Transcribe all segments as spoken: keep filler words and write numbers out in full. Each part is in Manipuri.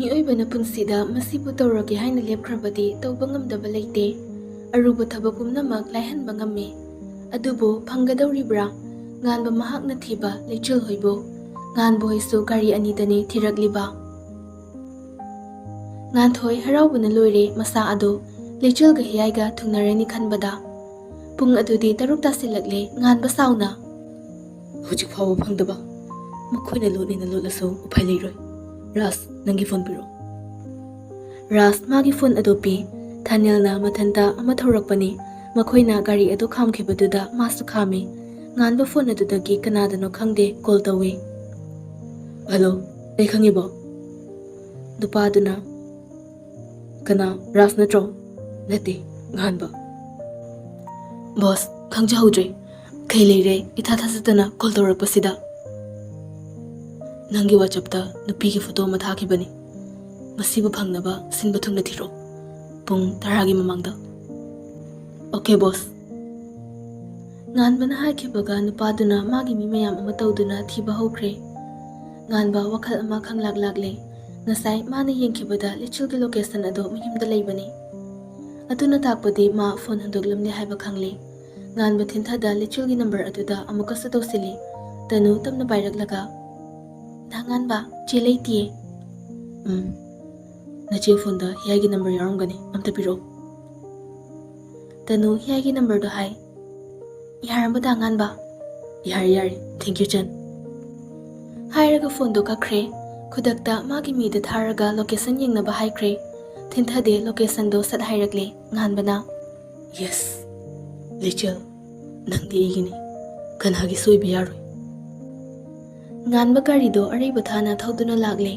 ꯃꯤꯑꯣꯏꯕꯅ ꯄꯨꯟꯁꯤꯗ ꯃꯁꯤꯕꯨ ꯇꯧꯔꯒꯦ ꯍꯥꯏꯅ ꯂꯦꯞꯈ꯭ꯔꯕꯗꯤ ꯇꯧꯕ ꯉꯝꯗꯕ ꯂꯩꯇꯦ꯫ ꯑꯔꯨꯕ ꯊꯕꯛ ꯄꯨꯝꯅꯃꯛ ꯂꯥꯏꯍꯟꯕ ꯉꯝꯃꯤ꯫ ꯑꯗꯨꯕꯨ ꯐꯪꯒꯗꯧꯔꯤꯕ꯭ꯔꯥ? ꯉꯥꯟꯕ ꯃꯍꯥꯛꯅ ꯊꯤꯕ ꯂꯩꯆꯤꯜ ꯍꯣꯏꯕꯨ꯫ ꯉꯥꯟꯕ ꯍꯣꯏꯁꯨ ꯒꯥꯔꯤ ꯑꯅꯤꯗꯅꯤ ꯊꯤꯔꯛꯂꯤꯕ꯫ ꯉꯥꯟꯊꯣꯏ ꯍꯔꯥꯎꯕꯅ ꯂꯣꯏꯔꯦ꯫ ꯃꯁꯥ ꯑꯗꯨ ꯂꯩꯆꯤꯜꯒ ꯍꯤꯌꯥꯏꯒ ꯊꯨꯡꯅꯔꯅꯤ ꯈꯟꯕꯗ꯫ ꯄꯨꯡ ꯑꯗꯨꯗꯤ ꯇꯔꯨꯛ ꯇꯥꯁꯤꯜꯂꯛꯂꯦ꯫ ꯉꯥꯟꯕ ꯁꯥꯎꯅ, "ꯍꯧꯖꯤꯛ ꯐꯥꯎꯕ ꯐꯪꯗꯕ? ꯃꯈꯣꯏꯅ ꯂꯣꯠꯅꯤꯅ ꯂꯣꯠꯂꯁꯨ ꯎꯄꯥꯏ ꯂꯩꯔꯣꯏ꯫ ꯔꯥꯖ, ꯅꯪꯒꯤ ꯐꯣꯟ ꯄꯤꯔꯛꯑꯣ꯫" ꯔꯥꯖ ꯃꯥꯒꯤ ꯐꯣꯟ ꯑꯗꯨ ꯄꯤ꯫ ꯊꯥꯅꯦꯜꯅ ꯃꯊꯟꯇ ꯑꯃ ꯊꯧꯔꯛꯄꯅꯤ꯫ ꯃꯈꯣꯏꯅ ꯒꯥꯔꯤ ꯑꯗꯨ ꯈꯥꯝꯈꯤꯕꯗꯨꯗ ꯃꯥꯁꯨ ꯈꯥꯝꯃꯤ꯫ ꯉꯥꯟꯕ ꯐꯣꯟ ꯑꯗꯨꯗꯒꯤ ꯀꯅꯥꯗꯅꯣ ꯈꯪꯗꯦ ꯀꯣꯜ ꯇꯧꯏ꯫ "ꯍꯜꯂꯣ, ꯑꯩ ꯈꯪꯉꯤꯕꯣ?" ꯅꯨꯄꯥꯗꯨꯅ, "ꯀꯅꯥ, ꯔꯥꯖ ꯅꯠꯇ꯭ꯔꯣ?" "ꯅꯠꯇꯦ, ꯉꯥꯟꯕ꯫" "ꯕꯣꯁ, ꯈꯪꯖꯍꯧꯗ꯭ꯔꯦ꯫ ꯀꯩ ꯂꯩꯔꯦ ꯏꯊꯥ ꯊꯥꯖꯗꯅ ꯀꯣꯜ ꯇꯧꯔꯛꯄꯁꯤꯗ?" "ꯅꯪꯒꯤ ꯋꯥꯆꯞꯇ ꯅꯨꯄꯤꯒꯤ ꯐꯣꯇꯣ ꯑꯃ ꯊꯥꯈꯤꯕꯅꯤ꯫ ꯃꯁꯤꯕꯨ ꯐꯪꯅꯕ ꯁꯤꯟꯕ ꯊꯨꯡꯅ ꯊꯤꯔꯣ꯫ ꯄꯨꯡ ꯇꯔꯥꯒꯤ ꯃꯃꯥꯡꯗ꯫" "ꯑꯣꯀꯦ, ꯕꯣꯁ꯫" ꯉꯥꯟꯕꯅ ꯍꯥꯏꯈꯤꯕꯒ ꯅꯨꯄꯥꯗꯨꯅ ꯃꯥꯒꯤ ꯃꯤ ꯃꯌꯥꯝ ꯑꯃ ꯇꯧꯗꯨꯅ ꯊꯤꯕ ꯍꯧꯈ꯭ꯔꯦ꯫ ꯉꯥꯟꯕ ꯋꯥꯈꯜ ꯑꯃ ꯈꯪꯂꯥꯛ ꯂꯥꯛꯂꯦ꯫ ꯉꯁꯥꯏ ꯃꯥꯅ ꯌꯦꯡꯈꯤꯕꯗ ꯂꯩꯆꯤꯜꯒꯤ ꯂꯣꯀꯦꯁꯟ ꯑꯗꯨ ꯃꯌꯨꯝꯗ ꯂꯩꯕꯅꯤ꯫ ꯑꯗꯨꯅ ꯇꯥꯛꯄꯗꯤ ꯃꯥ ꯐꯣꯟ ꯍꯟꯗꯣꯛꯂꯝꯂꯦ ꯍꯥꯏꯕ ꯈꯪꯂꯦ꯫ ꯉꯥꯟꯕ ꯊꯤꯟꯊꯗ ꯂꯩꯆꯤꯜꯒꯤ ꯅꯝꯕꯔ ꯑꯗꯨꯗ ꯑꯃꯨꯛꯀꯁꯨ ꯇꯧꯁꯤꯜꯂꯤ꯫ ꯇꯅꯨ ꯇꯞꯅ ꯄꯥꯏꯔꯛꯂꯒ, "ꯗꯥ ꯉꯥꯟꯕ, ꯆꯦ ꯂꯩꯇꯤꯌꯦ꯫" "ꯎꯝ, ꯅꯆꯦ ꯐꯣꯟꯗ ꯍꯤꯌꯥꯏꯒꯤ ꯅꯝꯕꯔ ꯌꯥꯎꯔꯝꯒꯅꯤ, ꯑꯝꯇ ꯄꯤꯔꯛꯑꯣ꯫" ꯇꯅꯨ ꯍꯤꯌꯥꯏꯒꯤ ꯅꯝꯕꯔꯗꯣ ꯍꯥꯏ꯫ "ꯌꯥꯔꯕ, ꯗꯥ ꯉꯥꯟꯕ?" "ꯌꯥꯔꯦ, ꯌꯥꯔꯦ, ꯊꯦꯡꯀ꯭ꯌꯨ ꯆꯟ꯫" ꯍꯥꯏꯔꯒ ꯐꯣꯟꯗꯣ ꯀꯛꯈ꯭ꯔꯦ꯫ ꯈꯨꯗꯛꯇ ꯃꯥꯒꯤ ꯃꯤꯗ ꯊꯥꯔꯒ ꯂꯣꯀꯦꯁꯟ ꯌꯦꯡꯅꯕ ꯍꯥꯏꯈ꯭ꯔꯦ꯫ ꯊꯤꯟꯊꯗꯦ ꯂꯣꯀꯦꯁꯟꯗꯣ ꯁꯠ ꯍꯥꯏꯔꯛꯂꯦ꯫ ꯉꯥꯟꯕꯅ, "ꯌꯦꯁ, ꯂꯩꯆꯤꯜ, ꯅꯪꯗꯤ ꯑꯩꯒꯤꯅꯤ, ꯀꯅꯥꯒꯤꯁꯨ ꯑꯣꯏꯕ ꯌꯥꯔꯣꯏ꯫" ꯉꯥꯟꯕ ꯒꯥꯔꯤꯗꯣ ꯑꯔꯩꯕ ꯊꯥꯅ ꯊꯧꯗꯨꯅ ꯂꯥꯛꯂꯦ꯫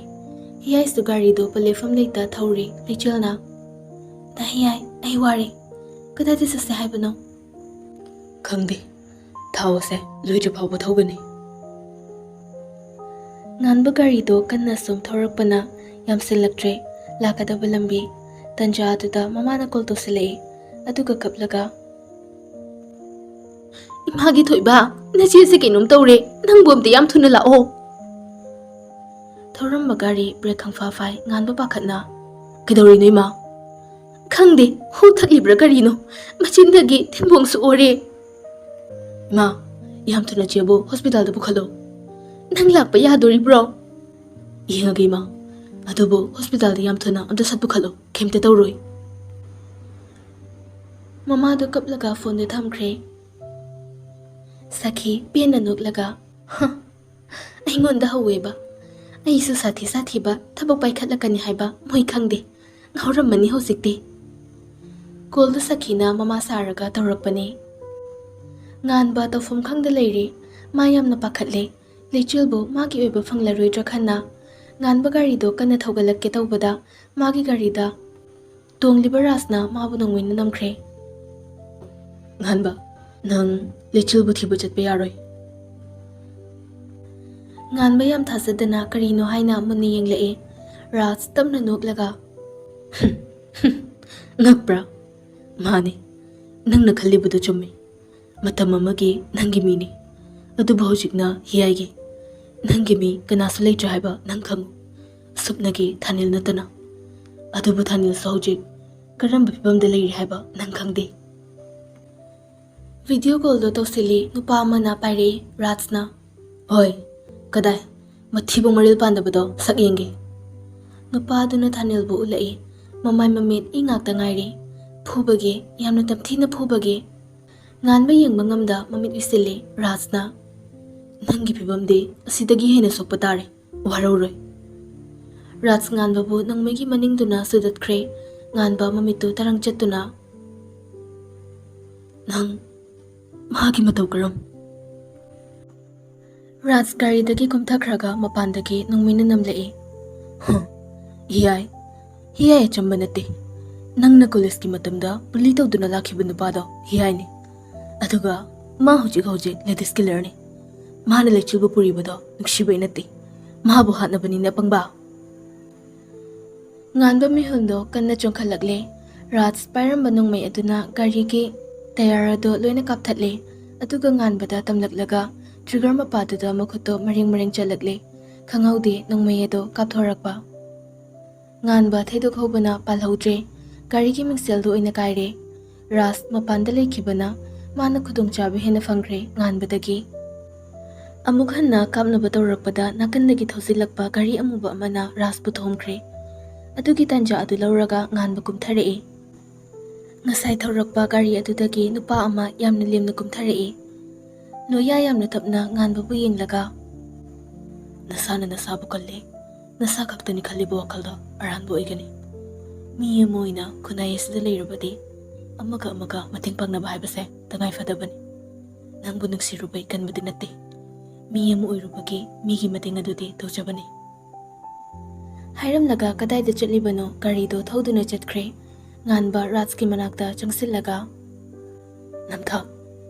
ꯍꯤꯌꯥꯏꯁꯨ ꯒꯥꯔꯤꯗꯣ ꯄꯂꯦꯐꯝ ꯂꯩꯇ ꯊꯧꯔꯤ꯫ ꯂꯩꯆꯤꯜꯅ, "ꯗꯥ ꯍꯤꯌꯥꯏ, ꯑꯩ ꯋꯥꯔꯦ꯫ ꯀꯗꯥꯏꯗ ꯆꯠꯁꯦ ꯍꯥꯏꯕꯅꯣ?" "ꯈꯪꯗꯦ, ꯊꯥꯎ ꯑꯁꯦ ꯂꯣꯏꯗ꯭ꯔꯤ ꯐꯥꯎꯕ ꯊꯧꯒꯅꯤ꯫" ꯉꯥꯟꯕ ꯒꯥꯔꯤꯗꯣ ꯀꯟꯅ ꯁꯨꯝ ꯊꯧꯔꯛꯄꯅ ꯌꯥꯝꯁꯤꯜꯂꯛꯇ꯭ꯔꯦ ꯂꯥꯛꯀꯗꯕ ꯂꯝꯕꯤ꯫ ꯇꯟꯖꯥ ꯑꯗꯨꯗ ꯃꯃꯥꯅ ꯀꯣꯜ ꯇꯧꯁꯤꯜꯂꯛꯏ꯫ ꯑꯗꯨꯒ ꯀꯞꯂꯒ, "ꯏꯃꯥꯒꯤ ꯊꯣꯏꯕ, ꯅꯆꯦꯁꯦ ꯀꯩꯅꯣꯝ ꯇꯧꯔꯦ, ꯅꯪꯕꯨ ꯑꯝꯇ ꯌꯥꯝ ꯊꯨꯅ ꯂꯥꯛꯑꯣ꯫" ꯊꯧꯔꯝꯕ ꯒꯥꯔꯤ ꯕ꯭ꯔꯦꯛ ꯈꯪꯐꯥ ꯐꯥꯏ꯫ ꯉꯥꯟꯕ ꯄꯥꯈꯠꯅ, "ꯀꯩꯗꯧꯔꯤꯅꯣ, ꯏꯃꯥ?" "ꯈꯪꯗꯦ, ꯍꯨ ꯊꯛꯂꯤꯕ꯭ꯔꯥ ꯀꯔꯤꯅꯣ, ꯃꯆꯤꯟꯗꯒꯤ ꯊꯤꯕꯣꯡꯁꯨ ꯑꯣꯔꯦ꯫" "ꯏꯃꯥ, ꯌꯥꯝ ꯊꯨꯅ ꯆꯦꯕꯨ ꯍꯣꯁꯄꯤꯇꯥꯜꯗ ꯄꯨꯈꯠꯂꯣ꯫" "ꯅꯪ ꯂꯥꯛꯄ ꯌꯥꯗꯣꯔꯤꯕ꯭ꯔꯣ?" "ꯌꯦꯡꯉꯒꯦ, ꯏꯃꯥ, ꯑꯗꯨꯕꯨ ꯍꯣꯁꯄꯤꯇꯥꯜꯗ ꯌꯥꯝ ꯊꯨꯅ ꯑꯝꯇ ꯁꯠ ꯄꯨꯈꯠꯂꯣ, ꯀꯩꯝꯇ ꯇꯧꯔꯣꯏ꯫" ꯃꯃꯥꯗꯣ ꯀꯞꯂꯒ ꯐꯣꯟꯗꯣ ꯊꯝꯈ꯭ꯔꯦ꯫ ꯁꯈꯤ ꯄꯦꯟꯅ ꯅꯣꯛꯂꯒ, "ꯍ, ꯑꯩꯉꯣꯟꯗ ꯍꯧꯋꯦꯕ꯫ ꯑꯩꯁꯨ ꯁꯥꯊꯤ ꯁꯥꯊꯤꯕ ꯊꯕꯛ ꯄꯥꯏꯈꯠꯂꯛꯀꯅꯤ ꯍꯥꯏꯕ ꯃꯣꯏ ꯈꯪꯗꯦ꯫ ꯉꯥꯎꯔꯝꯃꯅꯤ ꯍꯧꯖꯤꯛꯇꯤ꯫" ꯀꯣꯜꯗꯨ ꯁꯈꯤꯅ ꯃꯃꯥ ꯁꯥꯔꯒ ꯇꯧꯔꯛꯄꯅꯦ꯫ ꯉꯥꯟꯕ ꯇꯧꯐꯝ ꯈꯪꯗ ꯂꯩꯔꯦ꯫ ꯃꯥ ꯌꯥꯝꯅ ꯄꯥꯈꯠꯂꯦ꯫ ꯂꯩꯆꯤꯜꯕꯨ ꯃꯥꯒꯤ ꯑꯣꯏꯕ ꯐꯪꯂꯔꯣꯏꯗ꯭ꯔꯥ ꯈꯟꯅ꯫ ꯉꯥꯟꯕ ꯒꯥꯔꯤꯗꯣ ꯀꯟꯅ ꯊꯧꯒꯠꯂꯛꯀꯦ ꯇꯧꯕꯗ ꯃꯥꯒꯤ ꯒꯥꯔꯤꯗ ꯇꯣꯡꯂꯤꯕ ꯔꯥꯖꯅ ꯃꯥꯕꯨ ꯅꯣꯡꯃꯩꯅ ꯅꯝꯈ꯭ꯔꯦ꯫ "ꯉꯥꯟꯕ, ꯅꯪ ꯂꯩꯆꯤꯜꯕꯨ ꯊꯤꯕ ꯆꯠꯄ ꯌꯥꯔꯣꯏ꯫" ꯉꯥꯟꯕ ꯌꯥꯝ ꯊꯥꯖꯗꯅ ꯀꯔꯤꯅꯣ ꯍꯥꯏꯅ ꯃꯨꯟꯅ ꯌꯦꯡꯂꯛꯏ꯫ ꯔꯥꯖ ꯇꯞꯅ ꯅꯣꯛꯂꯒ, "ꯉꯛꯄ꯭ꯔꯥ? ꯃꯥꯅꯤ, ꯅꯪꯅ ꯈꯜꯂꯤꯕꯗꯨ ꯆꯨꯝꯃꯤ꯫ ꯃꯇꯝ ꯑꯃꯒꯤ ꯅꯪꯒꯤ ꯃꯤꯅꯤ, ꯑꯗꯨꯕꯨ ꯍꯧꯖꯤꯛꯅ ꯍꯤꯌꯥꯏꯒꯤ꯫ ꯅꯪꯒꯤ ꯃꯤ ꯀꯅꯥꯁꯨ ꯂꯩꯇ꯭ꯔꯦ ꯍꯥꯏꯕ ꯅꯪ ꯈꯪꯉꯨ, ꯁꯨꯞꯅꯒꯤ ꯊꯥꯅꯤꯜ ꯅꯠꯇꯅ꯫ ꯑꯗꯨꯕꯨ ꯊꯥꯅꯤꯜꯁꯨ ꯍꯧꯖꯤꯛ ꯀꯔꯝꯕ ꯐꯤꯕꯝꯗ ꯂꯩꯔꯤ ꯍꯥꯏꯕ ꯅꯪ ꯈꯪꯗꯦ꯫" ꯚꯤꯗꯤꯑꯣ ꯀꯣꯜꯗꯣ ꯇꯧꯁꯤꯜꯂꯤ꯫ ꯅꯨꯄꯥ ꯑꯃꯅ ꯄꯥꯏꯔꯛꯏ꯫ ꯔꯥꯖꯅ, "ꯍꯣꯏ, ꯀꯗꯥꯏ? ꯃꯊꯤꯕꯣꯡ ꯃꯔꯤꯜ ꯄꯥꯟꯗꯕꯗꯣ ꯁꯛ ꯌꯦꯡꯒꯦ꯫" ꯅꯨꯄꯥꯗꯨꯅ ꯊꯥꯅꯤꯜꯕꯨ ꯎꯠꯂꯛꯏ꯫ ꯃꯃꯥꯏ ꯃꯃꯤꯠ ꯏ ꯉꯥꯛꯇ ꯉꯥꯏꯔꯤ꯫ ꯐꯨꯕꯒꯤ, ꯌꯥꯝꯅ ꯇꯝꯊꯤꯅ ꯐꯨꯕꯒꯤ꯫ ꯉꯥꯟꯕ ꯌꯦꯡꯕ ꯉꯝꯗ ꯃꯃꯤꯠ ꯎꯏꯁꯤꯜꯂꯤ꯫ ꯔꯥꯖꯅ, "ꯅꯪꯒꯤ ꯐꯤꯕꯝꯗꯤ ꯑꯁꯤꯗꯒꯤ ꯍꯦꯟꯅ ꯁꯣꯛꯄ ꯇꯥꯔꯦ꯫ ꯋꯥꯔꯧꯔꯣꯏ꯫" ꯔꯥꯖ ꯉꯥꯟꯕꯕꯨ ꯅꯣꯡꯃꯩꯒꯤ ꯃꯅꯤꯡꯗꯨꯅ ꯁꯨꯗꯠꯈ꯭ꯔꯦ꯫ ꯉꯥꯟꯕ ꯃꯃꯤꯠꯇꯨ ꯇꯔꯪ ꯆꯠꯇꯨꯅ, "ꯅꯪ ꯃꯥꯒꯤ ꯃꯇꯧ ꯀꯔꯝ?" ꯔꯥꯖ ꯒꯥꯔꯤꯗꯒꯤ ꯀꯨꯝꯊꯈ꯭ꯔꯒ ꯃꯄꯥꯟꯗꯒꯤ ꯅꯣꯡꯃꯩꯅ ꯅꯝꯂꯛꯏ꯫ "ꯍ, ꯍꯤꯌꯥꯏ, ꯍꯤꯌꯥꯏ ꯑꯆꯝꯕ ꯅꯠꯇꯦ꯫ ꯅꯪꯅ ꯀꯣꯂꯦꯖꯀꯤ ꯃꯇꯝꯗ ꯕꯨꯂꯤ ꯇꯧꯗꯨꯅ ꯂꯥꯛꯈꯤꯕ ꯅꯨꯄꯥꯗꯣ ꯍꯤꯌꯥꯏꯅꯤ꯫ ꯑꯗꯨꯒ ꯃꯥ ꯍꯧꯖꯤꯛ ꯍꯧꯖꯤꯛ ꯂꯦꯗꯤꯁ ꯀꯤꯂꯔꯅꯤ꯫ ꯃꯥꯅ ꯂꯩꯆꯤꯜꯕꯨ ꯄꯨꯔꯤꯕꯗꯣ ꯅꯨꯡꯁꯤꯕꯩ ꯅꯠꯇꯦ, ꯃꯥꯕꯨ ꯍꯥꯠꯅꯕꯅꯤꯅꯦ, ꯑꯄꯪꯕ꯫" ꯉꯥꯟꯕ ꯃꯤꯍꯨꯜꯗꯣ ꯀꯟꯅ ꯆꯣꯡꯈꯠꯂꯛꯂꯦ꯫ ꯔꯥꯖ ꯄꯥꯏꯔꯝꯕ ꯅꯣꯡꯃꯩ ꯑꯗꯨꯅ ꯒꯥꯔꯤꯒꯤ ꯇꯌꯥꯔ ꯑꯗꯨ ꯂꯣꯏꯅ ꯀꯥꯞꯊꯠꯂꯦ꯫ ꯑꯗꯨꯒ ꯉꯥꯟꯕꯗ ꯇꯝꯂꯛꯂꯒ ꯇ꯭ꯔꯤꯒꯔ ꯃꯄꯥꯗꯨꯗ ꯃꯈꯨꯠꯇꯣ ꯃꯔꯦꯡ ꯃꯔꯦꯡ ꯆꯠꯂꯛꯂꯦ꯫ ꯈꯪꯍꯧꯗꯦ ꯅꯣꯡꯃꯩ ꯑꯗꯣ ꯀꯥꯞꯊꯣꯔꯛꯄ꯫ ꯉꯥꯟꯕ ꯊꯩꯗꯣꯛꯍꯧꯕꯅ ꯄꯥꯜꯍꯧꯗ꯭ꯔꯦ꯫ ꯒꯥꯔꯤꯒꯤ ꯃꯤꯡꯁꯦꯜꯗꯨ ꯑꯣꯏꯅ ꯀꯥꯏꯔꯦ꯫ ꯔꯥꯖ ꯃꯄꯥꯟꯗ ꯂꯩꯈꯤꯕꯅ ꯃꯥꯅ ꯈꯨꯗꯣꯡꯆꯥꯕ ꯍꯦꯟꯅ ꯐꯪꯈ꯭ꯔꯦ ꯉꯥꯟꯕꯗꯒꯤ꯫ ꯑꯃꯨꯛ ꯍꯟꯅ ꯀꯥꯞꯅꯕ ꯇꯧꯔꯛꯄꯗ ꯅꯥꯀꯟꯗꯒꯤ ꯊꯧꯖꯤꯜꯂꯛꯄ ꯒꯥꯔꯤ ꯑꯃꯨꯕ ꯑꯃꯅ ꯔꯥꯖꯄꯨ ꯊꯣꯝꯈ꯭ꯔꯦ꯫ ꯑꯗꯨꯒꯤ ꯇꯥꯟꯖꯥ ꯑꯗꯨ ꯂꯧꯔꯒ ꯉꯥꯟꯕ ꯀꯨꯝꯊꯔꯛꯏ꯫ ꯉꯁꯥꯏ ꯊꯧꯔꯛꯄ ꯒꯥꯔꯤ ꯑꯗꯨꯗꯒꯤ ꯅꯨꯄꯥ ꯑꯃ ꯌꯥꯝꯅ ꯂꯦꯝꯅ ꯀꯨꯝꯊꯔꯛꯏ꯫ ꯅꯣꯌꯥ ꯌꯥꯝꯅ ꯇꯞꯅ ꯉꯥꯟꯕꯕꯨ ꯌꯦꯡꯂꯒ, "ꯅꯁꯥꯅ ꯅꯁꯥꯕꯨ ꯀꯜꯂꯤ, ꯅꯁꯥ ꯈꯛꯇꯅꯤ ꯈꯜꯂꯤꯕ ꯋꯥꯈꯜꯗꯣ ꯑꯔꯥꯟꯕ ꯑꯣꯏꯒꯅꯤ꯫ ꯃꯤ ꯑꯃ ꯑꯣꯏꯅ ꯈꯨꯟꯅꯥꯏ ꯑꯁꯤꯗ ꯂꯩꯔꯕꯗꯤ ꯑꯃꯒ ꯑꯃꯒ ꯃꯇꯦꯡ ꯄꯥꯡꯅꯕ ꯍꯥꯏꯕꯁꯦ ꯇꯉꯥꯏ ꯐꯗꯕꯅꯤ꯫ ꯅꯪꯕꯨ ꯅꯨꯡꯁꯤꯔꯨꯕꯩ ꯀꯟꯕꯗꯤ ꯅꯠꯇꯦ꯫ ꯃꯤ ꯑꯃ ꯑꯣꯏꯔꯨꯕꯒꯤ ꯃꯤꯒꯤ ꯃꯇꯦꯡ ꯑꯗꯨꯗꯤ ꯇꯧꯖꯕꯅꯤ꯫" ꯍꯥꯏꯔꯝꯂꯒ ꯀꯗꯥꯏꯗ ꯆꯠꯂꯤꯕꯅꯣ ꯒꯥꯔꯤꯗꯣ ꯊꯧꯗꯨꯅ ꯆꯠꯈ꯭ꯔꯦ꯫ ꯉꯥꯟꯕ ꯔꯥꯖꯀꯤ ꯃꯅꯥꯛꯇ ꯆꯪꯁꯤꯜꯂꯒ, "ꯅꯝꯊꯥꯛ,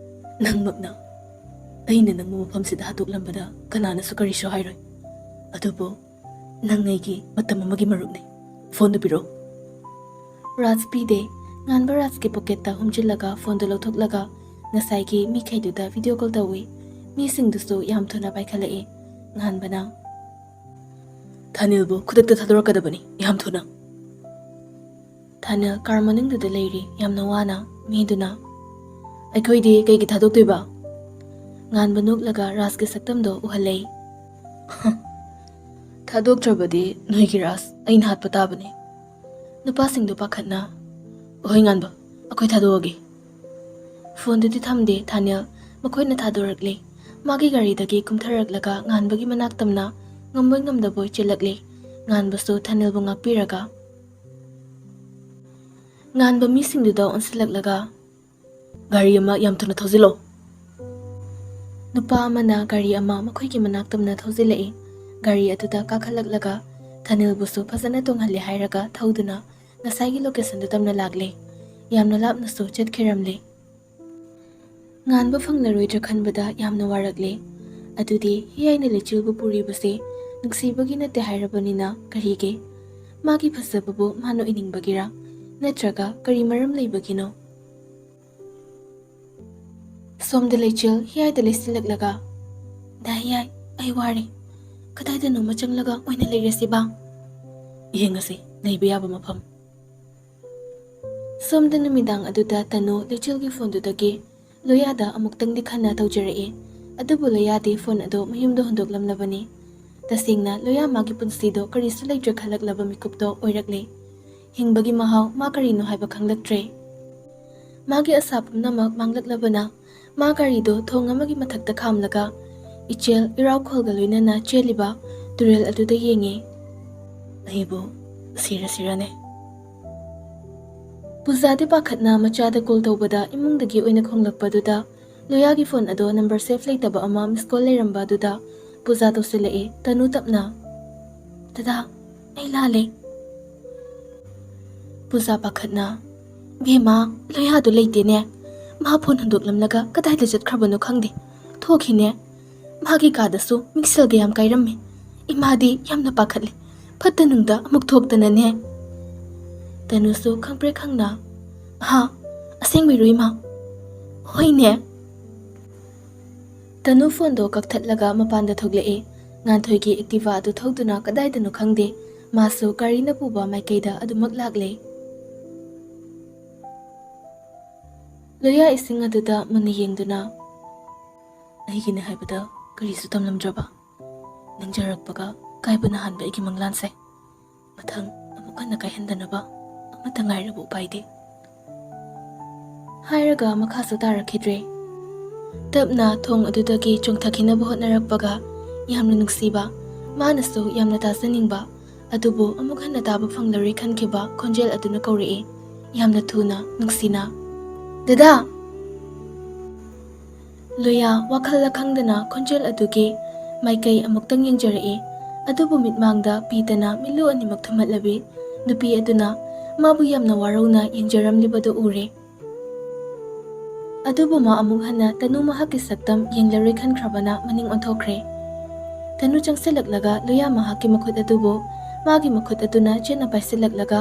ꯅꯪꯃꯛꯅ ꯑꯩꯅ ꯅꯪꯕꯨ ꯃꯐꯝꯁꯤꯗ ꯍꯥꯠꯇꯣꯛꯂꯝꯕꯗ ꯀꯅꯥꯅꯁꯨ ꯀꯔꯤꯁꯨ ꯍꯥꯏꯔꯣꯏ꯫ ꯑꯗꯨꯕꯨ ꯅꯪ ꯑꯩꯒꯤ ꯃꯇꯝ ꯑꯃꯒꯤ ꯃꯔꯨꯞꯅꯤ꯫ ꯐꯣꯟꯗꯨ ꯄꯤꯔꯛꯎ꯫" ꯔꯥꯖ ꯄꯤꯗꯦ꯫ ꯉꯥꯟꯕ ꯔꯥꯖꯀꯤ ꯄꯣꯀꯦꯠꯇ ꯍꯨꯝꯖꯤꯜꯂꯒ ꯐꯣꯟꯗꯨ ꯂꯧꯊꯣꯛꯂꯒ ꯉꯁꯥꯏꯒꯤ ꯃꯤꯈꯩꯗꯨꯗ ꯚꯤꯗꯤꯑꯣ ꯀꯣꯜ ꯇꯧꯏ꯫ ꯃꯤꯁꯤꯡꯗꯨꯁꯨ ꯌꯥꯝ ꯊꯨꯅ ꯄꯥꯏꯈꯠꯂꯛꯏ꯫ ꯉꯥꯟꯕꯅ, "ꯊꯥꯅꯤꯜꯕꯨ ꯈꯨꯗꯛꯇ ꯊꯥꯗꯣꯔꯛꯀꯗꯕꯅꯤ, ꯌꯥꯝ ꯊꯨꯅ꯫" ꯊꯥꯅꯤꯜ ꯀꯥꯔ ꯃꯅꯨꯡꯗꯨꯗ ꯂꯩꯔꯤ, ꯌꯥꯝꯅ ꯋꯥꯅ꯫ ꯃꯤꯗꯨꯅ, "ꯑꯩꯈꯣꯏꯗꯤ ꯀꯩꯒꯤ ꯊꯥꯗꯣꯛꯇꯣꯏꯕ?" ꯉꯥꯟꯕ ꯅꯣꯛꯂꯒ ꯔꯥꯖꯀꯤ ꯁꯛꯇꯝꯗꯣ ꯎꯍꯜꯂꯦ꯫ "ꯊꯥꯗꯣꯛꯇ꯭ꯔꯕꯗꯤ ꯅꯣꯏꯒꯤ ꯔꯥꯖ ꯑꯩꯅ ꯍꯥꯠꯄ ꯇꯥꯕꯅꯤ꯫" ꯅꯨꯄꯥꯁꯤꯡꯗꯨ ꯄꯥꯈꯠꯅ, "ꯑꯍꯣꯏ ꯉꯥꯟꯕ, ꯑꯩꯈꯣꯏ ꯊꯥꯗꯣꯛꯑꯒꯦ꯫" ꯐꯣꯟꯗꯨꯗꯤ ꯊꯝꯗꯦ ꯊꯥꯅꯤꯜ, ꯃꯈꯣꯏꯅ ꯊꯥꯗꯣꯔꯛꯂꯦ꯫ ꯃꯥꯒꯤ ꯒꯥꯔꯤꯗꯒꯤ ꯀꯨꯝꯊꯔꯛꯂꯒ ꯉꯥꯟꯕꯒꯤ ꯃꯅꯥꯛ ꯇꯝꯅ ꯉꯝꯕꯣꯏ ꯉꯝꯗꯕꯣꯏ ꯆꯦꯜꯂꯛꯂꯦ꯫ ꯉꯥꯟꯕꯁꯨ ꯊꯥꯅꯤꯜꯕꯨ ꯉꯥꯛꯄꯤꯔꯒ, ꯉꯥꯟꯕ ꯃꯤꯁꯤꯡꯗꯨꯗ ꯑꯣꯟꯁꯤꯜꯂꯛꯂꯒ, "ꯒꯥꯔꯤ ꯑꯃ ꯌꯥꯝ ꯊꯨꯅ ꯊꯧꯖꯤꯜꯂꯣ꯫" ꯅꯨꯄꯥ ꯑꯃꯅ ꯒꯥꯔꯤ ꯑꯃ ꯃꯈꯣꯏꯒꯤ ꯃꯅꯥꯛ ꯇꯝꯅ ꯊꯧꯖꯤꯜꯂꯛꯏ꯫ ꯒꯥꯔꯤ ꯑꯗꯨꯗ ꯀꯥꯈꯠꯂꯛꯂꯒ ꯊꯥꯅꯤꯜꯕꯨꯁꯨ ꯐꯖꯅ ꯇꯣꯡꯍꯜꯂꯦ ꯍꯥꯏꯔꯒ ꯊꯧꯗꯨꯅ ꯉꯁꯥꯏꯒꯤ ꯂꯣꯀꯦꯁꯟꯗꯨ ꯇꯝꯅ ꯂꯥꯛꯂꯦ꯫ ꯌꯥꯝꯅ ꯂꯥꯞꯅꯁꯨ ꯆꯠꯈꯤꯔꯝꯂꯦ꯫ ꯉꯥꯟꯕ ꯐꯪꯂꯔꯣꯏꯗ꯭ꯔꯥ ꯈꯟꯕꯗ ꯌꯥꯝꯅ ꯋꯥꯔꯛꯂꯦ꯫ ꯑꯗꯨꯗꯤ ꯍꯤꯌꯥꯏꯅ ꯂꯩꯆꯤꯜꯕꯨ ꯄꯨꯔꯤꯕꯁꯦ ꯅꯨꯡꯁꯤꯕꯒꯤ ꯅꯠꯇꯦ ꯍꯥꯏꯔꯕꯅꯤꯅ ꯀꯔꯤꯒꯤ? ꯃꯥꯒꯤ ꯐꯖꯕꯕꯨ ꯃꯥꯅ ꯎꯏꯅꯤꯡꯕꯒꯤꯔꯥ? ꯅꯠꯇ꯭ꯔꯒ ꯀꯔꯤ ꯃꯔꯝ ꯂꯩꯕꯒꯤꯅꯣ? ꯁꯣꯝꯗ ꯂꯩꯆꯤꯜ ꯍꯤꯌꯥꯏꯗ ꯂꯩꯁꯤꯜꯂꯛꯂꯒ, "ꯗꯥ ꯍꯤꯌꯥꯏ, ꯑꯩ ꯋꯥꯔꯦ꯫ ꯀꯗꯥꯏꯗꯅꯣꯃ ꯆꯪꯂꯒ ꯑꯣꯏꯅ ꯂꯩꯔꯁꯤꯕ꯫ ꯌꯦꯡꯉꯁꯤ ꯂꯩꯕ ꯌꯥꯕ ꯃꯐꯝ꯫ ꯁꯣꯝꯗ ꯅꯨꯃꯤꯗꯥꯡ ꯑꯗꯨꯗ ꯇꯅꯨ ꯂꯩꯆꯤꯜꯒꯤ ꯐꯣꯟꯗꯨꯗꯒꯤ ꯂꯣꯌꯥꯗ ꯑꯃꯨꯛꯇꯪꯗꯤ ꯈꯟꯅ ꯇꯧꯖꯔꯛꯏ꯫ ꯑꯗꯨꯕꯨ ꯂꯣꯌꯥꯗꯤ ꯐꯣꯟ ꯑꯗꯨ ꯃꯌꯨꯝꯗ ꯍꯨꯟꯗꯣꯛꯂꯝꯂꯕꯅꯤ꯫ ꯇꯁꯦꯡꯅ ꯂꯣꯌꯥ ꯃꯥꯒꯤ ꯄꯨꯟꯁꯤꯗꯣ ꯀꯔꯤꯁꯨ ꯂꯩꯇ꯭ꯔꯦ ꯈꯜꯂꯛꯂꯕ ꯃꯤꯀꯨꯞꯇꯣ ꯑꯣꯏꯔꯛꯂꯦ꯫ ꯍꯤꯡꯕꯒꯤ ꯃꯍꯥꯎ ꯃꯥ ꯀꯔꯤꯅꯣ ꯍꯥꯏꯕ ꯈꯪꯂꯛꯇ꯭ꯔꯦ꯫ ꯃꯥꯒꯤ ꯑꯁꯥ ꯄꯨꯝꯅꯃꯛ ꯃꯥꯡꯂꯛꯂꯕꯅ ꯃꯥ ꯒꯥꯔꯤꯗꯣ ꯊꯣꯡ ꯑꯃꯒꯤ ꯃꯊꯛꯇ ꯈꯥꯝꯂꯒ ꯏꯆꯦꯜ ꯏꯔꯥꯎꯈꯣꯜꯒ ꯂꯣꯏꯅꯅ ꯆꯦꯜꯂꯤꯕ ꯇꯨꯔꯦꯜ ꯑꯗꯨꯗ ꯌꯦꯡꯉꯤ꯫ ꯑꯩꯕꯨ ꯁꯤꯔꯁꯤꯔꯅꯦ꯫ ꯄꯨꯖꯥꯗꯤ ꯄꯥꯈꯠꯅ ꯃꯆꯥꯗ ꯀꯣꯜ ꯇꯧꯕꯗ ꯏꯃꯨꯡꯗꯒꯤ ꯑꯣꯏꯅ ꯈꯣꯡꯂꯛꯄꯗꯨꯗ ꯂꯣꯌꯥꯒꯤ ꯐꯣꯟ ꯑꯗꯣ ꯅꯝꯕꯔ ꯁꯦꯐ ꯂꯩꯇꯕ ꯑꯃ ꯃꯤꯁ ꯀꯣꯜ ꯂꯩꯔꯝꯕ ꯑꯗꯨꯗ ꯄꯨꯖꯥ ꯇꯧꯁꯤꯜꯂꯛꯏ꯫ ꯇꯅꯨ ꯇꯞꯅ, "ꯗꯗꯥ, ꯑꯩ ꯂꯥꯜꯂꯦ꯫" ꯄꯨꯖꯥ ꯄꯥꯈꯠꯅ, "ꯕꯦꯝꯃ, ꯂꯣꯌꯥꯗꯣ ꯂꯩꯇꯦꯅꯦ꯫ ꯃꯥ ꯐꯣꯟ ꯍꯨꯟꯗꯣꯛꯂꯝꯂꯒ ꯀꯗꯥꯏꯗ ꯆꯠꯈ꯭ꯔꯕꯅꯣ ꯈꯪꯗꯦ꯫ ꯊꯣꯛꯈꯤꯅꯦ꯫ ꯃꯥꯒꯤ ꯀꯥꯗꯁꯨ ꯃꯤꯡꯁꯦꯜꯒ ꯌꯥꯝ ꯀꯥꯏꯔꯝꯃꯦ꯫ ꯏꯃꯥꯗꯤ ꯌꯥꯝꯅ ꯄꯥꯈꯠꯂꯦ꯫ ꯐꯠꯇ ꯅꯨꯡꯗ ꯑꯃꯨꯛ ꯊꯣꯛꯇꯅꯅꯦ꯫" ꯇꯅꯨꯁꯨ ꯈꯪꯄ꯭ꯔꯦꯛ ꯈꯪꯅ, "ꯍꯥ? ꯑꯁꯦꯡꯕꯩꯔꯣ ꯏꯃꯥ?" "ꯍꯣꯏꯅꯦ꯫" ꯇꯅꯨ ꯐꯣꯟꯗꯣ ꯀꯛꯊꯠꯂꯒ ꯃꯄꯥꯟꯗ ꯊꯣꯛꯂꯛꯏ꯫ ꯉꯥꯟꯊꯣꯏꯒꯤ ꯑꯦꯛꯇꯤꯚꯥ ꯑꯗꯨ ꯊꯧꯗꯨꯅ ꯀꯗꯥꯏꯗꯅꯣ ꯈꯪꯗꯦ, ꯃꯥꯁꯨ ꯒꯥꯔꯤꯅ ꯄꯨꯕ ꯃꯥꯏꯀꯩꯗ ꯑꯗꯨꯃꯛ ꯂꯥꯛꯂꯦ꯫ ꯂꯣꯌꯥ ꯏꯁꯤꯡ ꯑꯗꯨꯗ ꯃꯨꯟꯅ ꯌꯦꯡꯗꯨꯅ, "ꯑꯩꯒꯤꯅꯦ ꯍꯥꯏꯕꯗ ꯀꯔꯤꯁꯨ ꯇꯝꯂꯝꯗ꯭ꯔꯕ? ꯅꯤꯡꯖꯔꯛꯄꯒ ꯀꯥꯏꯕꯅ ꯍꯥꯟꯕ ꯑꯩꯒꯤ ꯃꯪꯂꯥꯟꯁꯦ ꯃꯊꯪ ꯑꯃꯨꯛ ꯍꯟꯅ ꯀꯥꯏꯍꯟꯗꯅꯕ ꯑꯃꯠꯇ ꯉꯥꯏꯔꯕ ꯎꯄꯥꯏꯗꯤ꯫" ꯍꯥꯏꯔꯒ ꯃꯈꯥꯁꯨ ꯇꯥꯔꯛꯈꯤꯗ꯭ꯔꯦ꯫ ꯇꯞꯅ ꯊꯣꯡ ꯑꯗꯨꯗꯒꯤ ꯆꯣꯡꯊꯈꯤꯅꯕ ꯍꯣꯠꯅꯔꯛꯄꯒ ꯌꯥꯝꯅ ꯅꯨꯡꯁꯤꯕ, ꯃꯥꯅꯁꯨ ꯌꯥꯝꯅ ꯇꯥꯖꯅꯤꯡꯕ, ꯑꯗꯨꯕꯨ ꯑꯃꯨꯛ ꯍꯟꯅ ꯇꯥꯕ ꯐꯪꯂꯔꯣꯏ ꯈꯟꯈꯤꯕ ꯈꯣꯟꯖꯦꯜ ꯑꯗꯨꯅ ꯀꯧꯔꯛꯏ, ꯌꯥꯝꯅ ꯊꯨꯅ, ꯅꯨꯡꯁꯤꯅ, "ꯗꯗꯥ!" ꯂꯣꯌꯥ ꯋꯥꯈꯜꯗ ꯈꯪꯗꯅ ꯈꯣꯟꯖꯦꯜ ꯑꯗꯨꯒꯤ ꯃꯥꯏꯀꯩ ꯑꯃꯨꯛꯇꯪ ꯌꯦꯡꯖꯔꯛꯏ꯫ ꯑꯗꯨꯕꯨ ꯃꯤꯠꯃꯥꯡꯗ ꯄꯤꯗꯅ ꯃꯤꯠꯂꯨ ꯑꯅꯤꯃꯛ ꯊꯨꯝꯍꯠꯂꯕꯤ ꯅꯨꯄꯤ ꯑꯗꯨꯅ ꯃꯥꯕꯨ ꯌꯥꯝꯅ ꯋꯥꯔꯧꯅ ꯌꯦꯡꯖꯔꯝꯂꯤꯕꯗꯨ ꯎꯔꯦ꯫ ꯑꯗꯨꯕꯨ ꯃꯥ ꯑꯃꯨꯛ ꯍꯟꯅ ꯇꯅꯨ ꯃꯍꯥꯛꯀꯤ ꯁꯛꯇꯝ ꯌꯦꯡꯂꯔꯣꯏ ꯈꯟꯈ꯭ꯔꯕꯅ ꯃꯅꯤꯡ ꯑꯣꯟꯊꯣꯛꯈ꯭ꯔꯦ꯫ ꯇꯅꯨ ꯆꯪꯁꯤꯜꯂꯛꯂꯒ ꯂꯣꯌꯥ ꯃꯍꯥꯛꯀꯤ ꯃꯈꯨꯠ ꯑꯗꯨꯕꯨ ꯃꯥꯒꯤ ꯃꯈꯨꯠ ꯑꯗꯨꯅ ꯆꯦꯠꯅ ꯄꯥꯏꯁꯤꯜꯂꯛꯂꯒ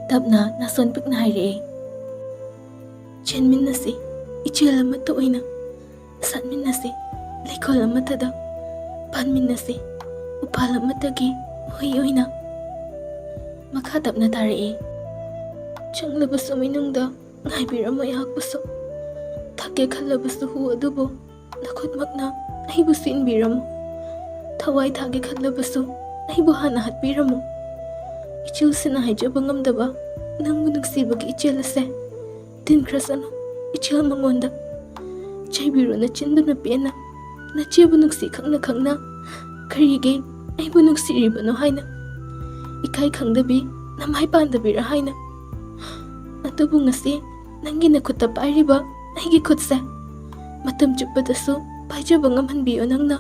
ꯇꯞꯅ ꯅꯥꯁꯣꯟ ꯄꯤꯛꯅ ꯍꯥꯏꯔꯛꯑꯦ, "ꯆꯦꯟꯃꯤꯟꯅꯁꯤ, ꯏꯆꯦꯜ ꯑꯃꯠꯇ ꯑꯣꯏꯅ ꯁꯥꯟꯃꯤꯟꯅꯁꯤ, ꯂꯩꯀꯣꯜ ꯑꯃꯠꯇꯗ ꯄꯥꯟꯃꯤꯟꯅꯁꯤ, ꯃꯄꯥꯜ ꯑꯃꯠꯇꯒꯤ ꯃꯍꯩ ꯑꯣꯏꯅ ꯃꯈꯥ ꯇꯞꯅ ꯇꯥꯔꯛꯏ꯫ ꯆꯪꯂꯕꯁꯨ ꯃꯅꯨꯡꯗ ꯉꯥꯏꯕꯤꯔꯝꯃꯣ ꯑꯩꯍꯥꯛꯄꯨꯁꯨ꯫ ꯊꯛꯀꯦ ꯈꯜꯂꯕꯁꯨ ꯍꯨ ꯑꯗꯨꯕꯨ ꯅꯈꯨꯠꯃꯛꯅ ꯑꯩꯕꯨ ꯁꯤꯟꯕꯤꯔꯝꯃꯨ꯫ ꯊꯋꯥꯏ ꯊꯥꯒꯦ ꯈꯜꯂꯕꯁꯨ ꯑꯩꯕꯨ ꯍꯥꯟꯅ ꯍꯥꯠꯄꯤꯔꯝꯃꯨ꯫ ꯏꯆꯤꯜꯁꯤꯅ ꯍꯥꯏꯖꯕ ꯉꯝꯗꯕ ꯅꯪꯕꯨ ꯅꯨꯡꯁꯤꯕꯒꯤ ꯏꯆꯦꯜ ꯑꯁꯦ ꯇꯤꯟꯈ꯭ꯔꯁꯅꯨ ꯏꯆꯦꯜ ꯃꯉꯣꯟꯗ꯫ ꯆꯩꯕꯤꯔꯣ ꯅꯆꯤꯟꯗꯨꯅ ꯄꯦꯟꯅ, ꯅꯆꯦꯕꯨ ꯅꯨꯡꯁꯤ ꯈꯪꯅ ꯈꯪꯅ꯫ ꯀꯔꯤꯒꯤ ꯑꯩꯕꯨ ꯅꯨꯡꯁꯤꯔꯤꯕꯅꯣ ꯍꯥꯏꯅ, ꯏꯀꯥꯏ ꯈꯪꯗꯕꯤ ꯅꯃꯥꯏ ꯄꯥꯟꯗꯕꯤꯔ ꯍꯥꯏꯅ꯫ ꯑꯗꯨꯕꯨ ꯉꯁꯤ ꯅꯪꯒꯤ ꯅꯈꯨꯠꯇ ꯄꯥꯏꯔꯤꯕ ꯑꯩꯒꯤ ꯈꯨꯠꯁꯦ ꯃꯇꯝ ꯆꯨꯞꯄꯗꯁꯨ ꯄꯥꯏꯖꯕ ꯉꯝꯍꯟꯕꯤꯌꯣ ꯅꯪꯅ꯫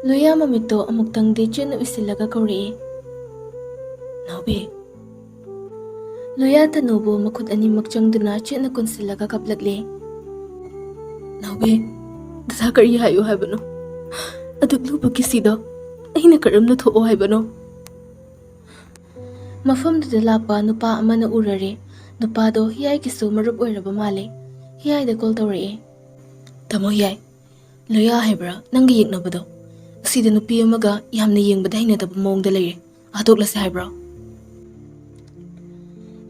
ꯂꯣꯌꯥ ꯃꯃꯤꯠꯇꯣ ꯑꯃꯨꯛꯇꯪꯗꯤ ꯆꯦꯠꯅ ꯎꯏꯁꯤꯜꯂꯒ ꯀꯧꯔꯛꯏ, "ꯅꯥꯎꯕꯤ!" ꯂꯣꯌꯥ ꯇꯅꯨꯕꯨ ꯃꯈꯨꯠ ꯑꯅꯤꯃꯛ ꯆꯪꯗꯨꯅ ꯆꯦꯠꯅ ꯀꯣꯟꯁꯤꯜꯂꯒ ꯀꯞꯂꯛꯂꯦ꯫ "ꯅꯥꯎꯕꯤ, ꯗꯗꯥ ꯀꯔꯤ ꯍꯥꯏꯌꯨ ꯍꯥꯏꯕꯅꯣ? ꯑꯗꯨꯛ ꯂꯨꯕ ꯀꯤꯁꯤꯗꯣ ꯑꯩꯅ ꯀꯔꯝꯅ ꯊꯣꯛꯑꯣ ꯍꯥꯏꯕꯅꯣ?" ꯃꯐꯝꯗꯨꯗ ꯂꯥꯛꯄ ꯅꯨꯄꯥ ꯑꯃꯅ ꯎꯔꯔꯦ꯫ ꯅꯨꯄꯥꯗꯣ ꯍꯤꯌꯥꯏꯒꯤꯁꯨ ꯃꯔꯨꯞ ꯑꯣꯏꯔꯕ ꯃꯥꯜꯂꯦ꯫ ꯍꯤꯌꯥꯏꯗ ꯀꯣꯜ ꯇꯧꯔꯛꯑꯦ꯫ "ꯇꯥꯃꯣ ꯍꯤꯌꯥꯏ, ꯂꯣꯌꯥ ꯍꯥꯏꯕ꯭ꯔꯥ ꯅꯪꯒ ꯌꯦꯛꯅꯕꯗꯣ? ꯑꯁꯤꯗ ꯅꯨꯄꯤ ꯑꯃꯒ ꯌꯥꯝꯅ ꯌꯦꯡꯕꯗ ꯍꯩꯅꯗꯕ ꯃꯑꯣꯡꯗ ꯂꯩꯔꯦ꯫ ꯍꯥꯠꯇꯣꯛꯂꯁꯦ ꯍꯥꯏꯕ꯭ꯔꯣ?"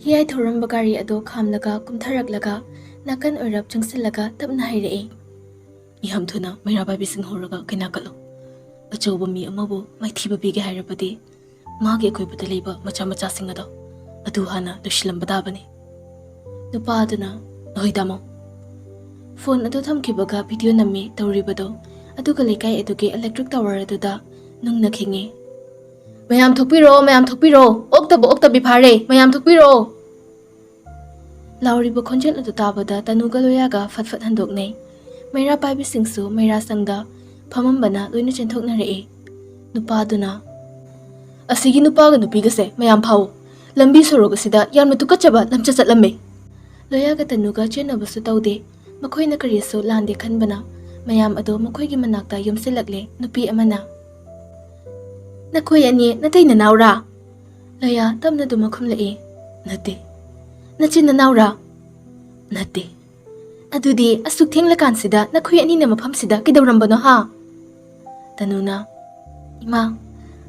ꯍꯤꯌꯥꯏ ꯊꯧꯔꯝꯕ ꯒꯥꯔꯤ ꯑꯗꯣ ꯈꯥꯝꯂꯒ ꯀꯨꯝꯊꯔꯛꯂꯒ ꯅꯥꯀꯟ ꯑꯣꯏꯔꯞ ꯆꯪꯁꯤꯜꯂꯒ ꯇꯞꯅ ꯍꯥꯏꯔꯛꯑꯦ꯫ "ꯌꯥꯝ ꯊꯨꯅ ꯃꯩꯔꯥ ꯄꯥꯏꯕꯤꯁꯤꯡ ꯍꯧꯔꯒ ꯀꯩꯅꯥ ꯀꯠꯂꯨ꯫ ꯑꯆꯧꯕ ꯃꯤ ꯑꯃꯕꯨ ꯃꯥꯏꯊꯤꯕ ꯄꯤꯒꯦ ꯍꯥꯏꯔꯕꯗꯤ ꯃꯥꯒꯤ ꯑꯀꯣꯏꯕꯗ ꯂꯩꯕ ꯃꯆꯥ ꯃꯆꯥꯁꯤꯡ ꯑꯗꯣ ꯑꯗꯨ ꯍꯥꯟꯅ ꯂꯣꯏꯁꯤꯜꯂꯝꯕ ꯇꯥꯕꯅꯤ꯫" ꯅꯨꯄꯥ ꯑꯗꯨꯅ, "ꯍꯣꯏ ꯇꯥꯃꯣ꯫" ꯐꯣꯟ ꯑꯗꯨ ꯊꯝꯈꯤꯕꯒ ꯚꯤꯗꯤꯑꯣ ꯅꯝꯃꯤ ꯇꯧꯔꯤꯕꯗꯣ, ꯑꯗꯨꯒ ꯂꯩꯀꯥꯏ ꯑꯗꯨꯒꯤ ꯏꯂꯦꯛꯇ꯭ꯔꯤꯛ ꯇꯥꯋꯔ ꯑꯗꯨꯗ ꯅꯨꯡꯅ ꯈꯤꯡꯉꯤ꯫ "ꯃꯌꯥꯝ ꯊꯣꯛꯄꯤꯔꯣ, ꯃꯌꯥꯝ ꯊꯣꯛꯄꯤꯔꯣ, ꯑꯣꯛꯇꯕ ꯑꯣꯛꯇꯕꯤ ꯐꯥꯔꯦ, ꯃꯌꯥꯝ ꯊꯣꯛꯄꯤꯔꯣ!" ꯂꯥꯎꯔꯤꯕ ꯈꯣꯟꯖꯦꯜ ꯑꯗꯨ ꯇꯥꯕꯗ ꯇꯅꯨꯒ ꯂꯣꯌꯥꯒ ꯐꯠ ꯐꯠ ꯍꯟꯗꯣꯛꯅꯩ꯫ ꯃꯩꯔꯥ ꯄꯥꯏꯕꯤꯁꯤꯡꯁꯨ ꯃꯩꯔꯥ ꯁꯪꯗ ꯐꯝꯃꯝꯕꯅ ꯂꯣꯏꯅ ꯆꯦꯟꯊꯣꯛꯅꯔꯛꯏ꯫ ꯅꯨꯄꯥꯗꯨꯅ, "ꯑꯁꯤꯒꯤ ꯅꯨꯄꯥꯒ ꯅꯨꯄꯤꯒꯁꯦ ꯃꯌꯥꯝ ꯐꯥꯎ꯫ ꯂꯝꯕꯤ ꯁꯣꯔꯣꯛ ꯑꯁꯤꯗ ꯌꯥꯝꯅ ꯇꯨꯀꯠꯆꯕ ꯂꯝꯆꯠ ꯆꯠꯂꯝꯃꯦ꯫" ꯂꯣꯌꯥꯒ ꯇꯅꯨꯒ ꯆꯦꯟꯅꯕꯁꯨ ꯇꯧꯗꯦ꯫ ꯃꯈꯣꯏꯅ ꯀꯔꯤꯁꯨ ꯂꯥꯟꯗꯦ ꯈꯟꯕꯅ ꯃꯌꯥꯝ ꯑꯗꯨ ꯃꯈꯣꯏꯒꯤ ꯃꯅꯥꯛꯇ ꯌꯣꯝꯁꯤꯜꯂꯛꯂꯦ꯫ ꯅꯨꯄꯤ ꯑꯃꯅ, "ꯅꯈꯣꯏ ꯑꯅꯤ ꯅꯇꯩ ꯅꯅꯥꯎꯔꯥ?" ꯂꯣꯌꯥ ꯇꯞꯅ ꯗꯨꯃꯛ ꯈꯨꯝꯂꯛꯏ, "ꯅꯠꯇꯦ꯫" "ꯅꯆꯤꯟ ꯅꯅꯥꯎꯔꯥ?" "ꯅꯠꯇꯦ꯫" "ꯑꯗꯨꯗꯤ ꯑꯁꯨꯛ ꯊꯦꯡꯂꯀꯥꯟꯁꯤꯗ ꯅꯈꯣꯏ ꯑꯅꯤꯅ ꯃꯐꯝꯁꯤꯗ ꯀꯩꯗꯧꯔꯝꯕꯅꯣ ꯍꯥ?" ꯇꯅꯨꯅ, "ꯏꯃꯥ,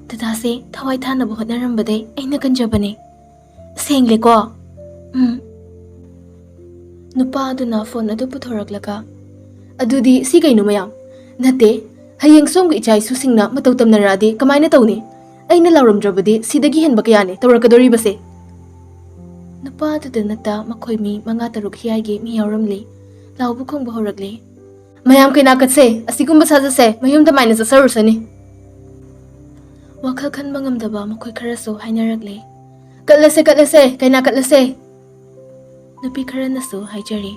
ꯗꯗꯥꯁꯦ ꯊꯋꯥꯏ ꯊꯥꯅꯕ ꯍꯣꯠꯅꯔꯝꯕꯗꯩ ꯑꯩꯅ ꯀꯟꯖꯕꯅꯦ꯫ ꯁꯦꯡꯂꯦꯀꯣ?" "ꯎꯝ꯫" ꯅꯨꯄꯥ ꯑꯗꯨꯅ ꯐꯣꯟ ꯑꯗꯨ ꯄꯨꯊꯣꯔꯛꯂꯒ, "ꯑꯗꯨꯗꯤ ꯁꯤ ꯀꯩꯅꯣ ꯃꯌꯥꯝ? ꯅꯠꯇꯦ, ꯍꯌꯦꯡ ꯁꯣꯝꯒꯤ ꯏꯆꯥ ꯏꯁꯨꯁꯤꯡꯅ ꯃꯇꯧ ꯇꯝꯅꯔꯛꯑꯗꯤ ꯀꯃꯥꯏꯅ ꯇꯧꯅꯤ? ꯑꯩꯅ ꯂꯥꯎꯔꯝꯗ꯭ꯔꯕꯗꯤ ꯁꯤꯗꯒꯤ ꯍꯦꯟꯕ ꯀꯌꯥꯅꯤ ꯇꯧꯔꯛꯀꯗꯣꯔꯤꯕꯁꯦ?" ꯅꯨꯄꯥ ꯑꯗꯨꯗ ꯅꯠꯇ ꯃꯈꯣꯏ ꯃꯤ ꯃꯉꯥ ꯇꯔꯨꯛ ꯍꯤꯌꯥꯏꯒꯤ ꯃꯤ ꯌꯥꯎꯔꯝꯂꯤ꯫ ꯂꯥꯎꯕ ꯈꯣꯡꯕ ꯍꯧꯔꯛꯂꯤ꯫ "ꯃꯌꯥꯝ ꯀꯩꯅꯥ ꯀꯠꯁꯦ, ꯑꯁꯤꯒꯨꯝꯕ ꯁꯥꯖꯠꯁꯦ ꯃꯌꯨꯝꯗ ꯃꯥꯏꯅ ꯆꯠꯆꯔꯨꯁꯅꯤ꯫" ꯋꯥꯈꯜ ꯈꯟꯕ ꯉꯝꯗꯕ ꯃꯈꯣꯏ ꯈꯔꯁꯨ ꯍꯥꯏꯅꯔꯛꯂꯦ꯫ "ꯀꯠꯂꯁꯦ, ꯀꯠꯂꯁꯦ, ꯀꯩꯅꯥ ꯀꯠꯂꯁꯦ꯫" ꯅꯨꯄꯤ ꯈꯔꯅꯁꯨ ꯍꯥꯏꯖꯔꯤ꯫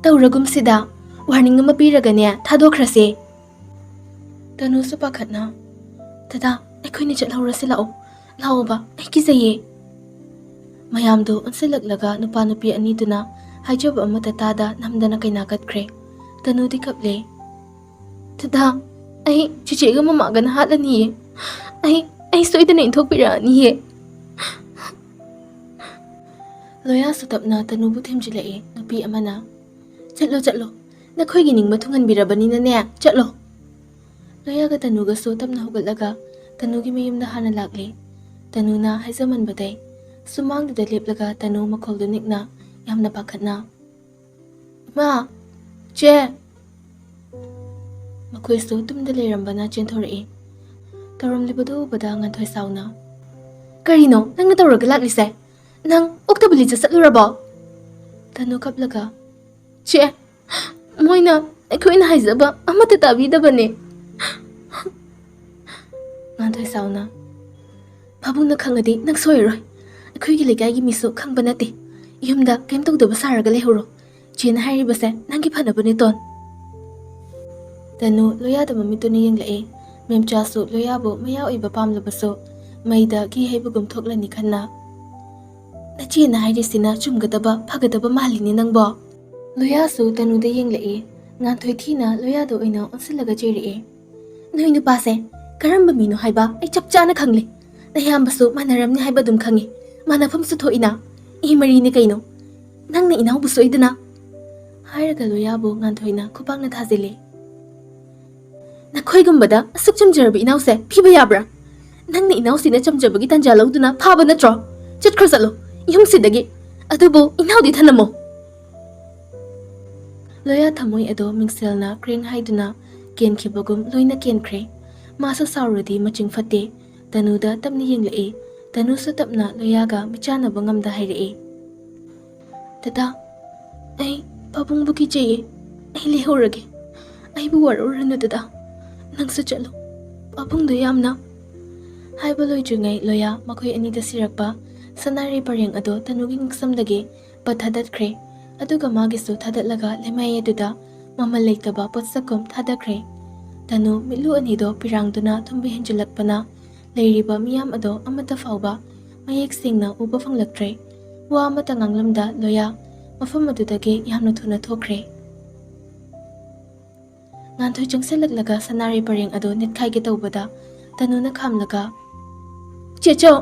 "ꯇꯧꯔꯒꯨꯝꯁꯤꯗ, ꯋꯥꯔꯅꯤꯡ ꯑꯃ ꯄꯤꯔꯒꯅꯦ ꯊꯥꯗꯣꯛꯈ꯭ꯔꯁꯦ꯫" ꯇꯅꯨꯁꯨ ꯄꯥꯈꯠꯅ, "ꯗꯗꯥ, ꯑꯩꯈꯣꯏꯅꯤ ꯆꯠꯍꯧꯔꯁꯤ ꯂꯥꯛꯑꯣ, ꯂꯥꯛꯑꯣꯕ, ꯑꯩ ꯀꯤꯖꯩꯌꯦ꯫" ꯃꯌꯥꯝꯗꯨ ꯑꯣꯟꯁꯤꯜꯂꯛꯂꯒ ꯅꯨꯄꯥ ꯅꯨꯄꯤ ꯑꯅꯤꯗꯨꯅ ꯍꯥꯏꯖꯕ ꯑꯃꯠꯇ ꯇꯥꯗ ꯅꯝꯗꯅ ꯀꯩꯅꯥ ꯀꯠꯈ꯭ꯔꯦ꯫ ꯇꯅꯨꯗꯤ ꯀꯞꯂꯦ꯫ "ꯗꯗꯥ, ꯑꯩ ꯆꯤꯆꯦꯒ ꯃꯃꯥꯒꯅ ꯍꯥꯠꯂꯅꯤꯌꯦ꯫ ꯑꯩ, ꯑꯩ ꯁꯣꯏꯗꯅ ꯏꯟꯊꯣꯛꯄꯤꯔꯛꯑꯅꯤꯌꯦ꯫" ꯂꯣꯌꯥꯁꯨ ꯇꯞꯅ ꯇꯅꯨꯕꯨ ꯊꯦꯝꯖꯤꯜꯂꯛꯏ꯫ ꯅꯨꯄꯤ ꯑꯃꯅ, "ꯆꯠꯂꯣ, ꯆꯠꯂꯣ꯫ ꯅꯈꯣꯏꯒꯤ ꯅꯤꯡꯕ ꯊꯨꯡꯍꯟꯕꯤꯔꯕꯅꯤꯅꯅꯦ, ꯆꯠꯂꯣ꯫" ꯂꯣꯌꯥꯒ ꯇꯅꯨꯒꯁꯨ ꯇꯞꯅ ꯍꯧꯒꯠꯂꯒ ꯇꯅꯨꯒꯤ ꯃꯌꯨꯝꯗ ꯍꯥꯟꯅ ꯂꯥꯛꯂꯦ꯫ ꯇꯅꯨꯅ ꯍꯥꯏꯖꯃꯟꯕꯗꯩ ꯁꯨꯃꯥꯡꯗꯨꯗ ꯂꯦꯞꯂꯒ ꯇꯅꯨ ꯃꯈꯣꯜꯗꯨ ꯅꯤꯛꯅ, ꯌꯥꯝꯅ ꯄꯥꯈꯠꯅ, "ꯏꯃꯥ! ꯆꯦ!" ꯃꯈꯣꯏꯁꯨ ꯇꯨꯝꯗ ꯂꯩꯔꯝꯕꯅ ꯆꯦꯟꯊꯣꯔꯛꯏ꯫ ꯇꯧꯔꯝꯂꯤꯕꯗꯨ ꯎꯕꯗ ꯉꯥꯟꯊꯣꯏ ꯁꯥꯎꯅ, "ꯀꯔꯤꯅꯣ ꯅꯪꯅ ꯇꯧꯔꯒ ꯂꯥꯛꯂꯤꯁꯦ? ꯅꯪ ꯑꯣꯛꯇꯕ ꯂꯤꯆꯠ ꯆꯠꯂꯨꯔꯕꯣ?" ꯇꯅꯨ ꯀꯞꯂꯒ, "ꯆꯦ, ꯃꯣꯏꯅ ꯑꯩꯈꯣꯏꯅ ꯍꯥꯏꯖꯕ ꯑꯃꯠꯇ ꯇꯥꯕꯤꯗꯕꯅꯦ꯫" ꯉꯥꯟꯊꯣꯏ ꯁꯥꯎꯅ, "ꯄꯥꯕꯨꯡꯅ ꯈꯪꯉꯗꯤ ꯅꯪ ꯁꯣꯏꯔꯔꯣꯏ꯫ ꯑꯩꯈꯣꯏꯒꯤ ꯂꯩꯀꯥꯏꯒꯤ ꯃꯤꯁꯨ ꯈꯪꯕ ꯅꯠꯇꯦ꯫ ꯌꯨꯝꯗ ꯀꯩꯝ ꯇꯧꯗꯕ ꯁꯥꯔꯒ ꯂꯩꯍꯧꯔꯣ꯫ ꯆꯦꯅ ꯍꯥꯏꯔꯤꯕꯁꯦ ꯅꯪꯒꯤ ꯐꯅꯕꯅꯦ, ꯇꯣꯟ꯫" ꯇꯅꯨ ꯂꯣꯌꯥꯗ ꯃꯃꯤꯠꯇꯨꯅ ꯌꯦꯡꯂꯛꯏ꯫ ꯃꯦꯝꯆꯥꯁꯨ ꯂꯣꯌꯥꯕꯨ ꯃꯌꯥ ꯑꯣꯏꯕ ꯄꯥꯝꯂꯕꯁꯨ ꯃꯩꯗ ꯘꯤ ꯍꯩꯕꯒꯨꯝ ꯊꯣꯛꯂꯅꯤ ꯈꯟꯅ, "ꯅꯆꯦꯅ ꯍꯥꯏꯔꯤꯁꯤꯅ ꯆꯨꯝꯒꯗꯕ, ꯐꯒꯗꯕ ꯃꯥꯜꯂꯤꯅꯦ ꯅꯪꯕꯣ꯫" ꯂꯣꯌꯥꯁꯨ ꯇꯅꯨꯗ ꯌꯦꯡꯂꯛꯏ꯫ ꯉꯥꯟꯊꯣꯏ ꯊꯤꯅ ꯂꯣꯌꯥꯗ ꯑꯣꯏꯅ ꯑꯣꯟꯁꯤꯜꯂꯒ ꯆꯩꯔꯛꯏ꯫ "ꯅꯣꯏ ꯅꯨꯄꯥꯁꯦ ꯀꯔꯝꯕ ꯃꯤꯅꯣ ꯍꯥꯏꯕ ꯑꯩ ꯆꯞ ꯆꯥꯅ ꯈꯪꯂꯦ꯫ ꯅꯌꯥꯝꯕꯁꯨ ꯃꯥꯟꯅꯔꯝꯅꯤ ꯍꯥꯏꯕ ꯑꯗꯨꯝ ꯈꯪꯉꯤ꯫ ꯃꯥꯟꯅꯐꯝꯁꯨ ꯊꯣꯛꯏꯅ꯫ ꯏ ꯃꯔꯤꯅꯤ ꯀꯩꯅꯣ꯫ ꯅꯪꯅ ꯏꯅꯥꯎꯕꯨ ꯁꯣꯏꯗꯅ꯫" ꯍꯥꯏꯔꯒ ꯂꯣꯌꯥꯕꯨ ꯉꯥꯟꯊꯣꯏꯅ ꯈꯨꯄꯥꯛꯅ ꯊꯥꯖꯤꯜꯂꯤ꯫ ꯅꯈꯣꯏꯒꯨꯝꯕꯗ ꯑꯁꯨꯛ ꯆꯝꯖꯔꯕ ꯏꯅꯥꯎꯁꯦ ꯄꯤꯕ ꯌꯥꯕ꯭ꯔꯥ? ꯅꯪꯅ ꯏꯅꯥꯎꯁꯤꯅ ꯆꯝꯖꯕꯒꯤ ꯇꯥꯟꯖꯥ ꯂꯧꯗꯨꯅ ꯐꯥꯕ ꯅꯠꯇ꯭ꯔꯣ? ꯆꯠꯈ꯭ꯔꯣ ꯆꯠꯂꯣ, ꯌꯨꯝꯁꯤꯗꯒꯤ꯫ ꯑꯗꯨꯕꯨ ꯏꯅꯥꯎꯗꯤ ꯊꯅꯝꯃꯣ꯫ ꯂꯣꯌꯥ ꯊꯃꯣꯏ ꯑꯗꯣ ꯃꯤꯡꯁꯦꯜꯅ ꯀ꯭ꯔꯦꯡ ꯍꯥꯏꯗꯨꯅ ꯀꯦꯟꯈꯤꯕꯒꯨꯝ ꯂꯣꯏꯅ ꯀꯦꯟꯈ꯭ꯔꯦ꯫ ꯃꯥꯁꯨ ꯁꯥꯎꯔꯗꯤ ꯃꯆꯤꯡ ꯐꯠꯇꯦ꯫ ꯇꯅꯨꯗ ꯇꯞꯅ ꯌꯦꯡꯂꯛꯏ꯫ ꯇꯅꯨꯁꯨ ꯇꯞꯅ ꯂꯣꯌꯥꯒ ꯃꯤꯆꯥꯟꯅꯕ ꯉꯝꯗ ꯍꯥꯏꯔꯛꯏ, "ꯗꯗꯥ, ꯑꯩ ꯄꯥꯕꯨꯡꯕꯨ ꯀꯤꯖꯩꯌꯦ꯫ ꯑꯩ ꯂꯩꯍꯧꯔꯒꯦ꯫ ꯑꯩꯕꯨ ꯋꯥꯔꯧꯔꯅꯨ ꯗꯗꯥ꯫ ꯅꯪꯁꯨ ꯆꯠꯂꯣ꯫ ꯄꯥꯕꯨꯡꯗꯣ ꯌꯥꯝꯅ"꯫ ꯍꯥꯏꯕ ꯂꯣꯏꯗ꯭ꯔꯤꯉꯩ ꯂꯣꯌꯥ ꯃꯈꯣꯏ ꯑꯅꯤꯗ ꯁꯤꯔꯛꯄ ꯁꯅꯥꯔꯩ ꯄꯔꯦꯡ ꯑꯗꯣ ꯇꯅꯨꯒꯤ ꯉꯛꯁꯝꯗꯒꯤ ꯄꯠ ꯊꯥꯗꯠꯈ꯭ꯔꯦ꯫ ꯑꯗꯨꯒ ꯃꯥꯒꯤꯁꯨ ꯊꯥꯗꯠꯂꯒ ꯂꯩꯃꯥꯏ ꯑꯗꯨꯗ ꯃꯃꯜ ꯂꯩꯇꯕ ꯄꯣꯠꯁꯛꯀꯨꯝ ꯊꯥꯗꯈ꯭ꯔꯦ꯫ ꯇꯅꯨ ꯃꯤꯠꯂꯨ ꯑꯅꯤꯗꯣ ꯄꯤꯔꯥꯡꯗꯨꯅ ꯊꯨꯝꯕ ꯍꯦꯟꯖꯤꯜꯂꯛꯄꯅ ꯂꯩꯔꯤꯕ ꯃꯤꯌꯥꯝ ꯑꯗꯣ ꯑꯃꯠꯇ ꯐꯥꯎꯕ ꯃꯌꯦꯛ ꯁꯦꯡꯅ ꯎꯕ ꯐꯪꯂꯛꯇ꯭ꯔꯦ꯫ ꯋꯥ ꯑꯃꯠꯇ ꯉꯥꯡꯂꯝꯗ ꯂꯣꯌꯥ ꯃꯐꯝ ꯑꯗꯨꯗꯒꯤ ꯌꯥꯝꯅ ꯊꯨꯅ ꯊꯣꯛꯈ꯭ꯔꯦ꯫ ꯉꯥꯟꯊꯣꯏ ꯆꯪꯁꯤꯜꯂꯛꯂꯒ ꯁꯅꯥꯔꯩ ꯄꯔꯦꯡ ꯑꯗꯨ ꯅꯦꯠꯈꯥꯏꯒꯦ ꯇꯧꯕꯗ ꯇꯅꯨꯅ ꯈꯥꯝꯂꯒ, "ꯆꯦꯆꯧ,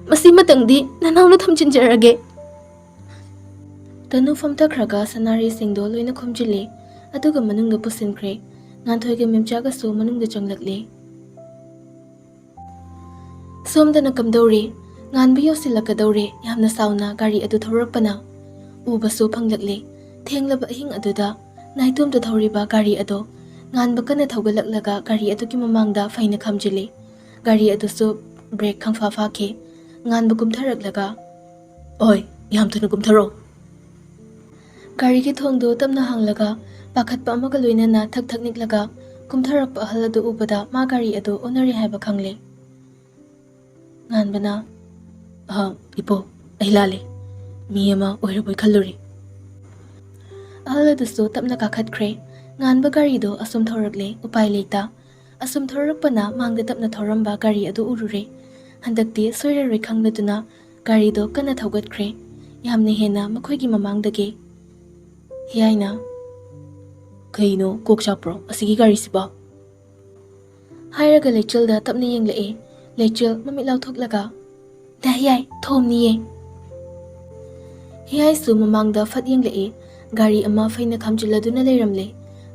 ꯃꯁꯤꯃꯇꯪꯗꯤ ꯅꯅꯥꯎꯅ ꯊꯝꯖꯤꯟꯖꯔꯒꯦ"꯫ ꯇꯅꯨ ꯐꯝꯊꯈ꯭ꯔꯒ ꯁꯅꯥꯔꯩꯁꯤꯡꯗꯣ ꯂꯣꯏꯅ ꯈꯣꯝꯖꯤꯜꯂꯦ, ꯑꯗꯨꯒ ꯃꯅꯨꯡꯗ ꯄꯨꯁꯤꯟꯈ꯭ꯔꯦ꯫ ꯉꯥꯟꯊꯣꯏꯒ ꯃꯦꯝꯆꯥꯒꯁꯨ ꯃꯅꯨꯡꯗ ꯆꯪꯂꯛꯂꯦ꯫ "ꯁꯣꯝꯗꯅ ꯀꯝꯗꯧꯔꯦ? ꯉꯥꯟꯕ ꯌꯧꯁꯤꯜꯂꯛꯀꯗꯧꯔꯦ", ꯌꯥꯝꯅ ꯁꯥꯎꯅ ꯒꯥꯔꯤ ꯑꯗꯨ ꯊꯧꯔꯛꯄꯅ ꯎꯕꯁꯨ ꯐꯪꯂꯛꯂꯦ꯫ ꯊꯦꯡꯂꯕ ꯑꯍꯤꯡ ꯑꯗꯨꯗ ꯅꯥꯏꯇꯣꯝꯇ ꯊꯧꯔꯤꯕ ꯒꯥꯔꯤ ꯑꯗꯣ ꯉꯥꯟꯕ ꯀꯟꯅ ꯊꯧꯒꯠꯂꯛꯂꯒ ꯒꯥꯔꯤ ꯑꯗꯨꯒꯤ ꯃꯃꯥꯡꯗ ꯐꯩꯅ ꯈꯥꯝꯖꯤꯜꯂꯤ꯫ ꯒꯥꯔꯤ ꯑꯗꯨꯁꯨ ꯕ꯭ꯔꯦꯛ ꯈꯪꯐꯥ ꯐꯥꯈꯤ꯫ ꯉꯥꯟꯕ ꯀꯨꯝꯊꯔꯛꯂꯒ, "ꯑꯣꯏ, ꯌꯥꯝ ꯊꯨꯅ ꯀꯨꯝꯊꯔꯣ"꯫ ꯒꯥꯔꯤꯒꯤ ꯊꯣꯡꯗꯨ ꯇꯞꯅ ꯍꯥꯡꯂꯒ ꯄꯥꯈꯠꯄ ꯑꯃꯒ ꯂꯣꯏꯅꯅ ꯊꯛ ꯊꯛ ꯅꯤꯛꯂꯒ ꯀꯨꯝꯊꯔꯛꯄ ꯑꯍꯜ ꯑꯗꯨ ꯎꯕꯗ ꯃꯥ ꯒꯥꯔꯤ ꯑꯗꯨ ꯑꯣꯟꯅꯔꯦ ꯍꯥꯏꯕ ꯈꯪꯂꯦ꯫ ꯉꯥꯟꯕꯅ, "ꯑꯍ, ꯏꯄꯣ, ꯑꯩ ꯂꯥꯜꯂꯦ꯫ ꯃꯤ ꯑꯃ ꯑꯣꯏꯔꯕꯣꯏ ꯈꯜꯂꯨꯔꯦ"꯫ ꯑꯍꯜ ꯑꯗꯨꯁꯨ ꯇꯞꯅ ꯀꯥꯈꯠꯈ꯭ꯔꯦ꯫ ꯉꯥꯟꯕ ꯒꯥꯔꯤꯗꯣ ꯑꯁꯨꯝ ꯊꯧꯔꯛꯂꯦ, ꯎꯄꯥꯏ ꯂꯩꯇ꯫ ꯑꯁꯨꯝ ꯊꯧꯔꯛꯄꯅ ꯃꯥꯡꯗ ꯇꯞꯅ ꯊꯧꯔꯝꯕ ꯒꯥꯔꯤ ꯑꯗꯨ ꯎꯔꯨꯔꯦ꯫ ꯍꯟꯗꯛꯇꯤ ꯁꯣꯏꯔꯔꯣꯏ ꯈꯪꯂꯗꯨꯅ ꯒꯥꯔꯤꯗꯣ ꯀꯟꯅ ꯊꯧꯒꯠꯈ꯭ꯔꯦ, ꯌꯥꯝꯅ ꯍꯦꯟꯅ ꯃꯈꯣꯏꯒꯤ ꯃꯃꯥꯡꯗꯒꯤ꯫ ꯍꯤꯌꯥꯏꯅ, "ꯀꯩꯅꯣ, ꯀꯣꯛ ꯆꯥꯛꯄ꯭ꯔꯣ ꯑꯁꯤꯒꯤ ꯒꯥꯔꯤꯁꯤꯕꯣ?" ꯍꯥꯏꯔꯒ ꯂꯩꯆꯤꯜꯗ ꯇꯞꯅ ꯌꯦꯡꯂꯛꯑꯦ꯫ ꯂꯩꯆꯤꯜ ꯃꯃꯤꯠ ꯂꯥꯎꯊꯣꯛꯂꯒ, "ꯗꯥ ꯍꯤꯌꯥꯏ, ꯊꯣꯝꯅꯤꯌꯦ"꯫ ꯍꯤꯌꯥꯏꯁꯨ ꯃꯃꯥꯡꯗ ꯐꯠ ꯌꯦꯡꯂꯛꯑꯦ꯫ ꯒꯥꯔꯤ ꯑꯃ ꯐꯩꯅ ꯈꯥꯝꯖꯤꯜꯂꯗꯨꯅ ꯂꯩꯔꯝꯂꯦ꯫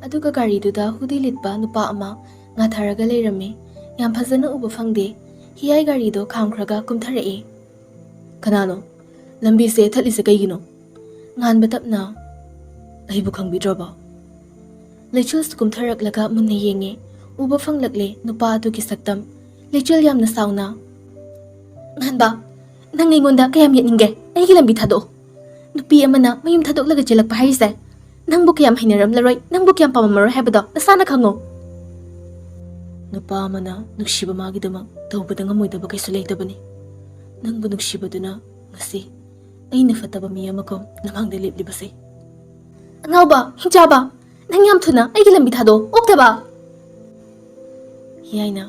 ꯑꯗꯨꯒ ꯒꯥꯔꯤꯗꯨꯗ ꯍꯨꯗꯤ ꯂꯤꯠꯄ ꯅꯨꯄꯥ ꯑꯃ ꯉꯥꯊꯔꯒ ꯂꯩꯔꯝꯃꯤ꯫ ꯌꯥꯝ ꯐꯖꯅ ꯎꯕ ꯐꯪꯗꯦ꯫ ꯍꯤꯌꯥꯏ ꯒꯥꯔꯤꯗꯣ ꯈꯥꯝꯈ꯭ꯔꯒ ꯀꯨꯝꯊꯔꯛꯏ꯫ "ꯀꯅꯥꯅꯣ? ꯂꯝꯕꯤꯁꯦ ꯊꯠꯂꯤꯁꯦ ꯀꯩꯒꯤꯅꯣ?" ꯉꯥꯟꯕ ꯇꯞꯅ, "ꯑꯩꯕꯨ ꯈꯪꯕꯤꯗ꯭ꯔꯕꯣ?" ꯂꯩꯆꯤꯜꯁꯨ ꯀꯨꯝꯊꯔꯛꯂꯒ ꯃꯨꯟꯅ ꯌꯦꯡꯉꯦ꯫ ꯎꯕ ꯐꯪꯂꯛꯂꯦ ꯅꯨꯄꯥ ꯑꯗꯨꯒꯤ ꯁꯛꯇꯝ꯫ ꯂꯩꯆꯤꯜ ꯌꯥꯝꯅ ꯁꯥꯎꯅ, "ꯉꯥꯟꯕ, ꯅꯪ ꯑꯩꯉꯣꯟꯗ ꯀꯌꯥꯝ ꯌꯦꯠꯅꯤꯡꯒꯦ? ꯑꯩꯒꯤ ꯂꯝꯕꯤ ꯊꯥꯗꯣꯛꯑꯣ꯫ ꯅꯨꯄꯤ ꯑꯃꯅ ꯃꯌꯨꯝ ꯊꯥꯗꯣꯛꯂꯒ ꯆꯦꯜꯂꯛꯄ ꯍꯥꯏꯔꯤꯁꯦ ꯅꯪꯕꯨ ꯀꯌꯥꯝ ꯍꯩꯅꯔꯝꯂꯔꯣꯏ, ꯅꯪꯕꯨ ꯀꯌꯥꯝ ꯄꯥꯝꯃꯝꯃꯔꯣꯏ ꯍꯥꯏꯕꯗꯣ ꯅꯁꯥꯅ ꯈꯪꯉꯣ꯫" "ꯅꯨꯄꯥ ꯑꯃꯅ ꯅꯨꯡꯁꯤꯕ ꯃꯥꯒꯤꯗꯃꯛ ꯇꯧꯕꯗ ꯉꯝꯃꯣꯏꯗꯕ ꯀꯩꯁꯨ ꯂꯩꯇꯕꯅꯤ꯫ ꯅꯪꯕꯨ ꯅꯨꯡꯁꯤꯕꯗꯨꯅ ꯉꯁꯤ ꯑꯩꯅ ꯐꯠꯇꯕ ꯃꯤ ꯑꯃꯒꯨꯝ ꯅꯃꯥꯡꯗ ꯂꯦꯞꯂꯤꯕꯁꯦ꯫" "ꯑꯉꯥꯎꯕ, ꯍꯤꯡꯆꯥꯕ, ꯅꯪ ꯌꯥꯝ ꯊꯨꯅ ꯑꯩꯒꯤ ꯂꯝꯕꯤ ꯊꯥꯗꯣꯛꯑꯣ, ꯑꯣꯛꯇꯕ!" ꯍꯤꯌꯥꯏꯅ,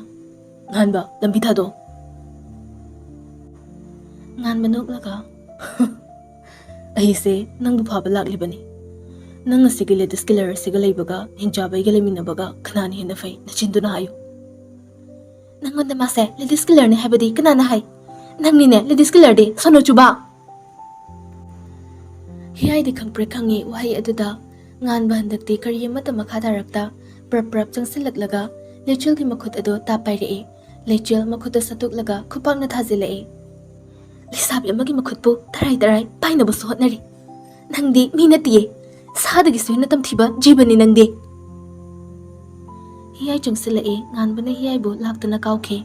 "ꯉꯥꯟꯕ, ꯂꯝꯕꯤ ꯊꯥꯗꯣꯛꯑꯣ꯫" ꯉꯥꯟꯕ ꯅꯣꯛꯂꯒ, "ꯑꯩꯁꯦ ꯅꯪꯕꯨ ꯐꯥꯕ ꯂꯥꯛꯂꯤꯕꯅꯤ꯫ ꯅꯪ ꯑꯁꯤꯒꯤ ꯂꯦꯗꯤꯁ ꯀꯤꯂꯔ ꯑꯁꯤꯒ ꯂꯩꯕꯒ ꯍꯤꯡꯆꯥꯕ ꯑꯩꯒ ꯂꯩꯃꯤꯟꯅꯕꯒ ꯀꯅꯥꯅ ꯍꯦꯟꯅ ꯐꯩ? ꯅꯆꯤꯟꯗꯨꯅ ꯍꯥꯏꯌꯨ꯫" "ꯅꯪꯉꯣꯟꯗ ꯃꯥꯁꯦ ꯂꯦꯗꯤꯁ ꯀꯤꯂꯔꯅꯤ ꯍꯥꯏꯕꯗꯤ ꯀꯅꯥꯅ ꯍꯥꯏ? ꯅꯪꯅꯤꯅꯦ ꯂꯦꯗꯤꯁ ꯀꯤꯂꯔꯗꯤ, ꯁꯣꯅꯣ ꯆꯨꯕ!" ꯍꯤꯌꯥꯏꯗꯤ ꯈꯪꯄ꯭ꯔꯦꯛ ꯈꯪꯉꯤ ꯋꯥꯍꯩ ꯑꯗꯨꯗ꯫ ꯉꯥꯟꯕ ꯍꯟꯗꯛꯇꯤ ꯀꯔꯤ ꯑꯃꯠꯇ ꯃꯈꯥ ꯇꯥꯔꯛꯇ ꯄ꯭ꯔꯞ ꯄ꯭ꯔꯞ ꯆꯪꯁꯤꯜꯂꯛꯂꯒ ꯂꯩꯆꯤꯜꯒꯤ ꯃꯈꯨꯠ ꯑꯗꯨ ꯇꯥꯞ ꯄꯥꯏꯔꯛꯏ꯫ ꯂꯩꯆꯤꯜ ꯃꯈꯨꯠꯇ ꯁꯠꯇꯣꯛꯂꯒ ꯈꯨꯄꯥꯛꯅ ꯊꯥꯖꯤꯜꯂꯛꯏ꯫ "ꯂꯩꯁꯥꯕꯤ ꯑꯃꯒꯤ ꯃꯈꯨꯠꯄꯨ ꯇꯔꯥꯏ ꯇꯔꯥꯏ ꯄꯥꯏꯅꯕꯁꯨ ꯍꯣꯠꯅꯔꯤ꯫ ꯅꯪꯗꯤ ꯃꯤ ꯅꯠꯇꯤꯌꯦ꯫ ꯁꯥꯗꯒꯤꯁꯨ ꯍꯦꯟꯅ ꯇꯝꯊꯤꯕ ꯖꯤꯕꯅꯤ ꯅꯪꯗꯤ꯫" ꯍꯤꯌꯥꯏ ꯆꯪꯁꯤꯜꯂꯛꯏ꯫ ꯉꯥꯟꯕꯅ ꯍꯤꯌꯥꯏꯕꯨ ꯂꯥꯛꯇꯅ ꯀꯥꯎꯈꯤ꯫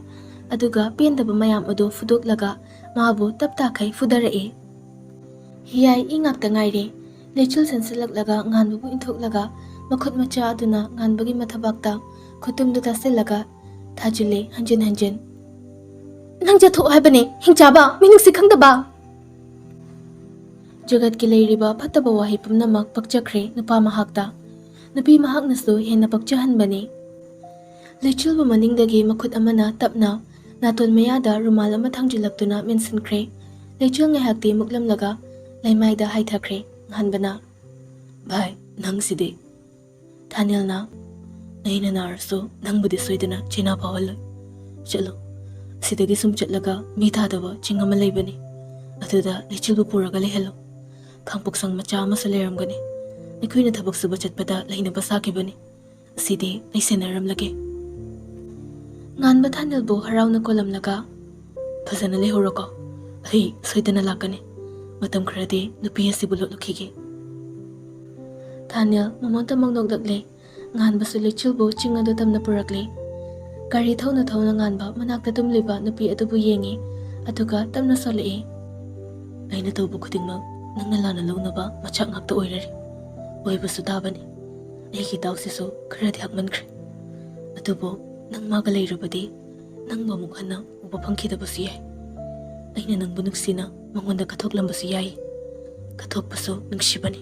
ꯑꯗꯨꯒ ꯄꯦꯟꯗꯕ ꯃꯌꯥꯝ ꯑꯗꯨ ꯐꯨꯗꯣꯛꯂꯒ ꯃꯥꯕꯨ ꯇꯞ ꯇꯥꯈꯩ ꯐꯨꯗꯔꯛꯏ꯫ ꯍꯤꯌꯥꯏ ꯏ ꯉꯥꯛꯇ ꯉꯥꯏꯔꯦ꯫ ꯂꯩꯆꯤꯜ ꯆꯦꯟꯁꯤꯜꯂꯛꯂꯒ ꯉꯥꯟꯕꯕꯨ ꯏꯟꯊꯣꯛꯂꯒ ꯃꯈꯨꯠ ꯃꯆꯥ ꯑꯗꯨꯅ ꯉꯥꯟꯕꯒꯤ ꯃꯊꯕꯥꯛꯇ ꯈꯨꯇꯨꯝꯗꯨ ꯇꯥꯁꯤꯜꯂꯒ ꯊꯥꯖꯤꯜꯂꯦ ꯍꯟꯖꯤꯟ ꯍꯟꯖꯤꯟ꯫ "ꯅꯪ ꯆꯠꯊꯣꯛꯑꯣ ꯍꯥꯏꯕꯅꯦ, ꯍꯤꯡꯆꯥꯕ, ꯃꯤꯅꯨꯡꯁꯤ ꯈꯪꯗꯕ!" ꯖꯒꯠꯀꯤ ꯂꯩꯔꯤꯕ ꯐꯠꯇꯕ ꯋꯥꯍꯩ ꯄꯨꯝꯅꯃꯛ ꯄꯛꯆꯈ꯭ꯔꯦ ꯅꯨꯄꯥ ꯃꯍꯥꯛꯇ꯫ ꯅꯨꯄꯤ ꯃꯍꯥꯛꯅꯁꯨ ꯍꯦꯟꯅ ꯄꯛꯆꯍꯟꯕꯅꯤ꯫ ꯂꯩꯆꯤꯜꯕꯨ ꯃꯅꯤꯡꯗꯒꯤ ꯃꯈꯨꯠ ꯑꯃꯅ ꯇꯞꯅ ꯅꯥꯇꯣꯟ ꯃꯌꯥꯗ ꯔꯨꯃꯥꯜ ꯑꯃ ꯊꯥꯡꯖꯤꯜꯂꯛꯇꯨꯅ ꯃꯦꯟꯁꯤꯟꯈ꯭ꯔꯦ꯫ ꯂꯩꯆꯤꯜ ꯉꯥꯏꯍꯥꯛꯇꯤ ꯃꯨꯛꯂꯝꯂꯒ ꯂꯩꯃꯥꯏꯗ ꯍꯥꯏꯊꯈ꯭ꯔꯦ꯫ ꯉꯥꯟꯕꯅ, "ꯚꯥꯏ, ꯅꯪꯁꯤꯗꯤ꯫" ꯊꯥꯅꯦꯜꯅ, "ꯑꯩꯅ ꯅꯥꯔꯁꯨ ꯅꯪꯕꯨꯗꯤ ꯁꯣꯏꯗꯅ ꯆꯩꯅꯥ ꯐꯥꯎꯍꯜꯂꯣꯏ꯫ ꯆꯠꯂꯣ, ꯁꯤꯗꯒꯤ ꯁꯨꯝ ꯆꯠꯂꯒ ꯃꯤ ꯇꯥꯗꯕ ꯆꯤꯡ ꯑꯃ ꯂꯩꯕꯅꯤ, ꯑꯗꯨꯗ ꯂꯩꯆꯤꯜꯕꯨ ꯄꯨꯔꯒ ꯂꯩꯍꯜꯂꯣ꯫ ꯈꯥꯡꯄꯣꯛꯁꯪ ꯃꯆꯥ ꯑꯃꯁꯨ ꯂꯩꯔꯝꯒꯅꯤ, ꯑꯩꯈꯣꯏꯅ ꯊꯕꯛ ꯁꯨꯕ ꯆꯠꯄꯗ ꯂꯩꯅꯕ ꯁꯥꯈꯤꯕꯅꯤ꯫ ꯑꯁꯤꯗꯤ ꯑꯩ ꯁꯦꯟꯅꯔꯝꯂꯒꯦ꯫ ꯉꯥꯟꯕ ꯊꯥꯅꯤꯜꯕꯨ ꯍꯔꯥꯎꯅ ꯀꯣꯜꯂꯝꯂꯒ, "ꯐꯖꯅ ꯂꯩꯍꯧꯔꯣꯀꯣ꯫ ꯑꯩ ꯁꯣꯏꯗꯅ ꯂꯥꯛꯀꯅꯤ꯫ ꯃꯇꯝ ꯈꯔꯗꯤ ꯅꯨꯄꯤ ꯑꯁꯤꯕꯨ ꯂꯣꯠꯂꯨꯈꯤꯒꯦ꯫" ꯊꯥꯅꯤꯜ ꯃꯃꯣꯟꯇꯃꯛ ꯅꯣꯛꯂꯛꯂꯦ꯫ ꯉꯥꯟꯕꯁꯨ ꯂꯩꯆꯤꯜꯕꯨ ꯆꯤꯡ ꯑꯗꯨ ꯇꯝꯅ ꯄꯨꯔꯛꯂꯦ꯫ ꯒꯥꯔꯤ ꯊꯧꯅ ꯊꯧꯅ ꯉꯥꯟꯕ ꯃꯅꯥꯛꯇ ꯇꯨꯝꯂꯤꯕ ꯅꯨꯄꯤ ꯑꯗꯨꯕꯨ ꯌꯦꯡꯉꯤ, ꯑꯗꯨꯒ ꯇꯞꯅ ꯁꯣꯜꯂꯛꯏ꯫ "ꯑꯩꯅ ꯇꯧꯕ ꯈꯨꯗꯤꯡꯃꯛ ꯅꯪꯅ ꯂꯥꯟꯅ ꯂꯧꯅꯕ ꯃꯆꯥꯛ ꯉꯥꯛꯇ ꯑꯣꯏꯔꯔꯤ꯫ ꯑꯣꯏꯕꯁꯨ ꯇꯥꯕꯅꯤ꯫ ꯑꯩꯒꯤ ꯏꯇꯥꯎꯁꯤꯁꯨ ꯈꯔꯗꯤ ꯍꯛꯃꯟꯈ꯭ꯔꯦ꯫ ꯑꯗꯨꯕꯨ ꯅꯪ ꯃꯥꯒ ꯂꯩꯔꯕꯗꯤ ꯅꯪꯕꯨ ꯑꯃꯨꯛ ꯍꯟꯅ ꯎꯕ ꯐꯪꯈꯤꯗꯕꯁꯨ ꯌꯥꯏ꯫ ꯑꯩꯅ ꯅꯪꯕꯨ ꯅꯨꯡꯁꯤꯅ ꯃꯉꯣꯟꯗ ꯀꯠꯊꯣꯛꯂꯝꯕꯁꯨ ꯌꯥꯏ꯫ ꯀꯠꯊꯣꯛꯄꯁꯨ ꯅꯨꯡꯁꯤꯕꯅꯤ꯫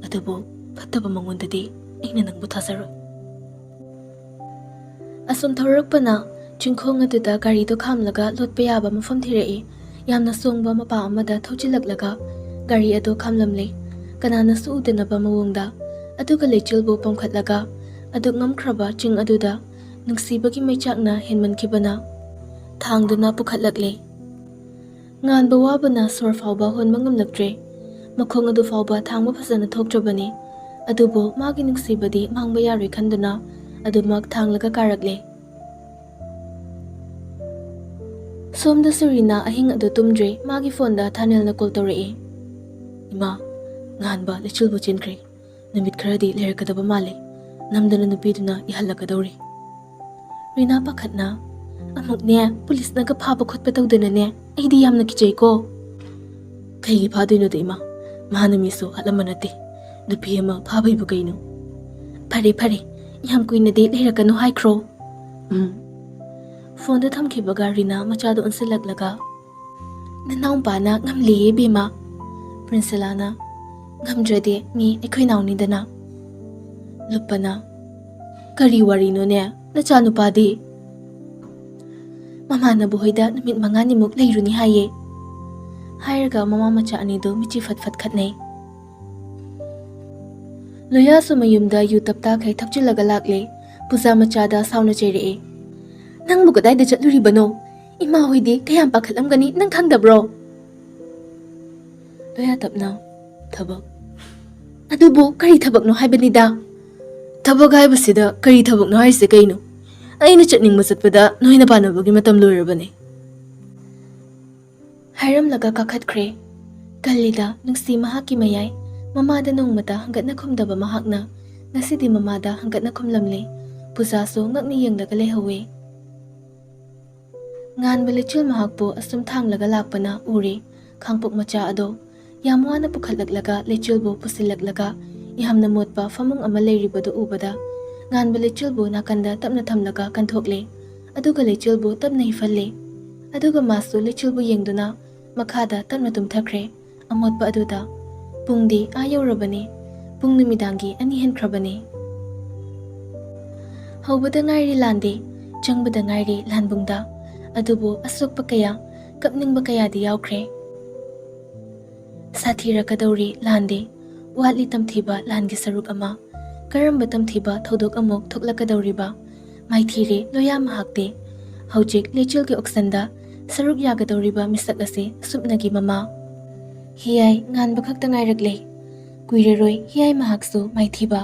ꯑꯗꯨꯕꯨ ꯐꯠꯇꯕ ꯃꯉꯣꯟꯗꯗꯤ ꯑꯩꯅ ꯅꯪꯕꯨ ꯊꯥꯖꯔꯣꯏ꯫" ꯑꯁꯨꯝ ꯊꯧꯔꯛꯄꯅ ꯆꯤꯡꯈꯣꯡ ꯑꯗꯨꯗ ꯒꯥꯔꯤꯗꯨ ꯈꯥꯝꯂꯒ ꯂꯣꯠꯄ ꯌꯥꯕ ꯃꯐꯝ ꯊꯤꯔꯛꯏ꯫ ꯌꯥꯝꯅ ꯁꯣꯡꯕ ꯃꯄꯥ ꯑꯃꯗ ꯊꯧꯖꯤꯜꯂꯛꯂꯒ ꯒꯥꯔꯤ ꯑꯗꯨ ꯈꯥꯝꯂꯝꯂꯦ꯫ ꯀꯅꯥꯅꯁꯨ ꯎꯗꯅꯕ ꯃꯑꯣꯡꯗ꯫ ꯑꯗꯨꯒ ꯂꯩꯆꯤꯜꯕꯨ ꯄꯣꯝꯈꯠꯂꯒ ꯑꯗꯨꯛ ꯉꯝꯈ꯭ꯔꯕ ꯆꯤꯡ ꯑꯗꯨꯗ ꯅꯨꯡꯁꯤꯕꯒꯤ ꯃꯩꯆꯥꯛꯅ ꯍꯦꯟꯃꯟꯈꯤꯕꯅ ꯊꯥꯡꯗꯨꯅ ꯄꯨꯈꯠꯂꯛꯂꯦ꯫ ꯉꯥꯟꯕ ꯋꯥꯕꯅ ꯁꯣꯔ ꯐꯥꯎꯕ ꯍꯣꯟꯕ ꯉꯝꯂꯛꯇ꯭ꯔꯦ꯫ ꯃꯈꯣꯡ ꯑꯗꯨ ꯐꯥꯎꯕ ꯊꯥꯡꯕ ꯐꯖꯅ ꯊꯣꯛꯇ꯭ꯔꯕꯅꯤ꯫ ꯑꯗꯨꯕꯨ ꯃꯥꯒꯤ ꯅꯨꯡꯁꯤꯕꯗꯤ ꯃꯥꯡꯕ ꯌꯥꯔꯣꯏ ꯈꯟꯗꯨꯅ ꯑꯗꯨꯃꯛ ꯊꯥꯡꯂꯒ ꯀꯥꯔꯛꯂꯦ꯫ ꯁꯣꯝꯗꯁꯨ ꯔꯤꯅꯥ ꯑꯍꯤꯡ ꯑꯗꯨ ꯇꯨꯝꯗ꯭ꯔꯦ꯫ ꯃꯥꯒꯤ ꯐꯣꯟꯗ ꯊꯥꯅꯦꯜꯅ ꯀꯣꯜ ꯇꯧꯔꯛꯏ꯫ "ꯏꯃꯥ, ꯉꯥꯟꯕ ꯂꯩꯆꯤꯜꯕꯨ ꯆꯦꯟꯈ꯭ꯔꯦ꯫ ꯅꯨꯃꯤꯠ ꯈꯔꯗꯤ ꯂꯩꯔꯛꯀꯗꯕ ꯃꯥꯜꯂꯦ꯫ ꯅꯝꯗꯅ ꯅꯨꯄꯤꯗꯨꯅ ꯏꯍꯜꯂꯛꯀꯗꯧꯔꯤ꯫" ꯔꯤꯅꯥ ꯄꯥꯈꯠꯅ, "ꯑꯃꯨꯛꯅꯦ ꯄꯨꯂꯤꯁꯅꯒ ꯐꯥꯕ ꯈꯣꯠꯄ ꯇꯧꯗꯅꯅꯦ, ꯑꯩꯗꯤ ꯌꯥꯝꯅ ꯀꯤꯖꯩꯀꯣ꯫" "ꯀꯩꯒꯤ ꯐꯥꯗꯣꯏꯅꯣꯗ ꯏꯃꯥ? ꯃꯥꯅ ꯃꯤꯁꯨ ꯍꯥꯠꯂꯝꯕ ꯅꯠꯇꯦ꯫ ꯅꯨꯄꯤ ꯑꯃ ꯐꯥꯕꯩꯕꯨ ꯀꯩꯅꯣ?" "ꯐꯔꯦ ꯐꯔꯦ, ꯌꯥꯝ ꯀꯨꯏꯅꯗꯤ ꯂꯩꯔꯛꯀꯅꯨ ꯍꯥꯏꯈ꯭ꯔꯣ꯫" "ꯎꯝ꯫" ꯐꯣꯟꯗꯨ ꯊꯝꯈꯤꯕꯒ ꯔꯤꯅꯥ ꯃꯆꯥꯗꯨ ꯑꯣꯟꯁꯤꯜꯂꯛꯂꯒ, "ꯅꯅꯥꯎꯄꯥꯅ ꯉꯝꯂꯤꯌꯦ ꯕꯦꯝꯃ꯫" ꯄ꯭ꯔꯤꯟꯁꯤꯂꯥꯅ, "ꯉꯝꯗ꯭ꯔꯗꯤ ꯃꯤ ꯑꯩꯈꯣꯏ ꯅꯥꯎꯅꯤꯗꯅ꯫" ꯂꯨꯞꯄꯅ, "ꯀꯔꯤ ꯋꯥꯔꯤꯅꯣꯅꯦ? ꯅꯆꯥꯅꯨꯄꯥꯗꯤ?" "ꯃꯃꯥꯟꯅꯕ ꯍꯣꯏꯗ ꯅꯨꯃꯤꯠ ꯃꯉꯥꯅꯤꯃꯨꯛ ꯂꯩꯔꯨꯅꯤ ꯍꯥꯏꯌꯦ꯫" ꯍꯥꯏꯔꯒ ꯃꯃꯥ ꯃꯆꯥ ꯑꯅꯤꯗꯨ ꯃꯤꯠꯆꯤ ꯐꯠ ꯐꯠ ꯈꯠꯅꯩ꯫ ꯂꯣꯌꯥꯁꯨ ꯃꯌꯨꯝꯗ ꯌꯨ ꯇꯞꯇꯥꯈꯩ ꯊꯛꯆꯤꯜꯂꯒ ꯂꯥꯛꯂꯦ꯫ ꯄꯨꯖꯥ ꯃꯆꯥꯗ ꯁꯥꯎꯅ ꯆꯩꯔꯛꯑꯦ꯫ "ꯅꯪꯕꯨ ꯀꯗꯥꯏꯗ ꯆꯠꯂꯨꯔꯤꯕꯅꯣ? ꯏꯃꯥ ꯍꯣꯏꯗꯤ ꯀꯌꯥꯝ ꯄꯥꯈꯠꯂꯝꯒꯅꯤ ꯅꯪ ꯈꯪꯗꯕ꯭ꯔꯣ?" ꯂꯣꯌꯥ ꯇꯞꯅ, "ꯊꯕꯛ꯫" ꯑꯗꯨꯕꯨ ꯀꯔꯤ ꯊꯕꯛꯅꯣ ꯍꯥꯏꯕꯅꯤꯗ? ꯊꯕꯛ ꯍꯥꯏꯕꯁꯤꯗ ꯀꯔꯤ ꯊꯕꯛꯅꯣ ꯍꯥꯏꯔꯤꯁꯦ ꯀꯩꯅꯣ? ꯑꯩꯅ ꯆꯠꯅꯤꯡꯕ ꯆꯠꯄꯗ ꯅꯣꯏꯅ ꯄꯥꯟꯅꯕꯒꯤ ꯃꯇꯝ ꯂꯣꯏꯔꯕꯅꯦ꯫ ꯍꯥꯏꯔꯝꯂꯒ ꯀꯥꯈꯠꯈ꯭ꯔꯦ꯫ ꯀꯜꯂꯤꯗ ꯅꯨꯡꯁꯤ ꯃꯍꯥꯛꯀꯤ ꯃꯌꯥꯏ꯫ ꯃꯃꯥꯗ ꯅꯣꯡꯃꯇ ꯍꯪꯒꯠꯅ ꯈꯨꯝꯗꯕ ꯃꯍꯥꯛꯅ ꯉꯁꯤꯗꯤ ꯃꯃꯥꯗ ꯍꯪꯒꯠꯅ ꯈꯨꯝꯂꯝꯂꯦ꯫ ꯄꯨꯖꯥꯁꯨ ꯉꯛꯅ ꯌꯦꯡꯂꯒ ꯂꯩꯍꯧꯋꯦ꯫ ꯉꯥꯟꯕ ꯂꯩꯆꯤꯜ ꯃꯍꯥꯛꯄꯨ ꯑꯁꯨꯝ ꯊꯥꯡꯂꯒ ꯂꯥꯛꯄꯅ ꯎꯔꯦ꯫ ꯈꯥꯡꯄꯣꯛ ꯃꯆꯥ ꯑꯗꯣ ꯌꯥꯝ ꯋꯥꯅ ꯄꯨꯈꯠꯂꯛꯂꯒ ꯂꯩꯆꯤꯜꯕꯨ ꯄꯨꯁꯤꯜꯂꯛꯂꯒ ꯌꯥꯝꯅ ꯃꯣꯠꯄ ꯐꯃꯨꯡ ꯑꯃ ꯂꯩꯔꯤꯕꯗꯨ ꯎꯕꯗ ꯉꯥꯟꯕ ꯂꯩꯆꯤꯜꯕꯨ ꯅꯥꯀꯟꯗ ꯇꯞꯅ ꯊꯝꯂꯒ ꯀꯟꯊꯣꯛꯂꯦ꯫ ꯑꯗꯨꯒ ꯂꯩꯆꯤꯜꯕꯨ ꯇꯞꯅ ꯍꯤꯞꯍꯜꯂꯦ꯫ ꯑꯗꯨꯒ ꯃꯥꯁꯨ ꯂꯩꯆꯤꯜꯕꯨ ꯌꯦꯡꯗꯨꯅ ꯃꯈꯥꯗ ꯇꯞꯅ ꯇꯨꯝꯊꯈ꯭ꯔꯦ꯫ ꯑꯃꯣꯠꯄ ꯑꯗꯨꯗ ꯄꯨꯡꯗꯤ ꯑꯥ ꯌꯧꯔꯕꯅꯤ꯫ ꯄꯨꯡ ꯅꯨꯃꯤꯗꯥꯡꯒꯤ ꯑꯅꯤ ꯍꯦꯟꯈ꯭ꯔꯕꯅꯤ꯫ ꯍꯧꯕꯗ ꯉꯥꯏꯔꯤ ꯂꯥꯟꯗꯤ, ꯆꯪꯕꯗ ꯉꯥꯏꯔꯤ ꯂꯥꯟꯕꯨꯡꯗ꯫ ꯑꯗꯨꯕꯨ ꯑꯁꯣꯛꯄ ꯀꯌꯥ, ꯀꯞꯅꯤꯡꯕ ꯀꯌꯥꯗꯤ ꯌꯥꯎꯈ꯭ꯔꯦ꯫ ꯁꯥꯊꯤꯔꯛꯀꯗꯧꯔꯤ ꯂꯥꯟꯗꯤ꯫ ꯋꯥꯠꯂꯤ ꯇꯝꯊꯤꯕ ꯂꯥꯟꯒꯤ ꯁꯔꯨꯛ ꯑꯃ꯫ ꯀꯔꯝꯕ ꯇꯝꯊꯤꯕ ꯊꯧꯗꯣꯛ ꯑꯃꯨꯛ ꯊꯣꯛꯂꯛꯀꯗꯧꯔꯤꯕ? ꯃꯥꯏꯊꯤꯔꯦ ꯂꯣꯌꯥ ꯃꯍꯥꯛꯇꯤ꯫ ꯍꯧꯖꯤꯛ ꯂꯩꯆꯤꯜꯒꯤ ꯑꯣꯛꯁꯟꯗ ꯁꯔꯨꯛ ꯌꯥꯒꯗꯧꯔꯤꯕ ꯃꯤꯁꯛ ꯑꯁꯤ ꯁꯨꯞꯅꯒꯤ ꯃꯃꯥ꯫ ꯍꯤꯌꯥꯏ ꯉꯥꯟꯕ ꯈꯛꯇ ꯉꯥꯏꯔꯛꯂꯦ꯫ ꯀꯨꯏꯔꯔꯣꯏ ꯍꯤꯌꯥꯏ ꯃꯍꯥꯛꯁꯨ ꯃꯥꯏꯊꯤꯕ꯫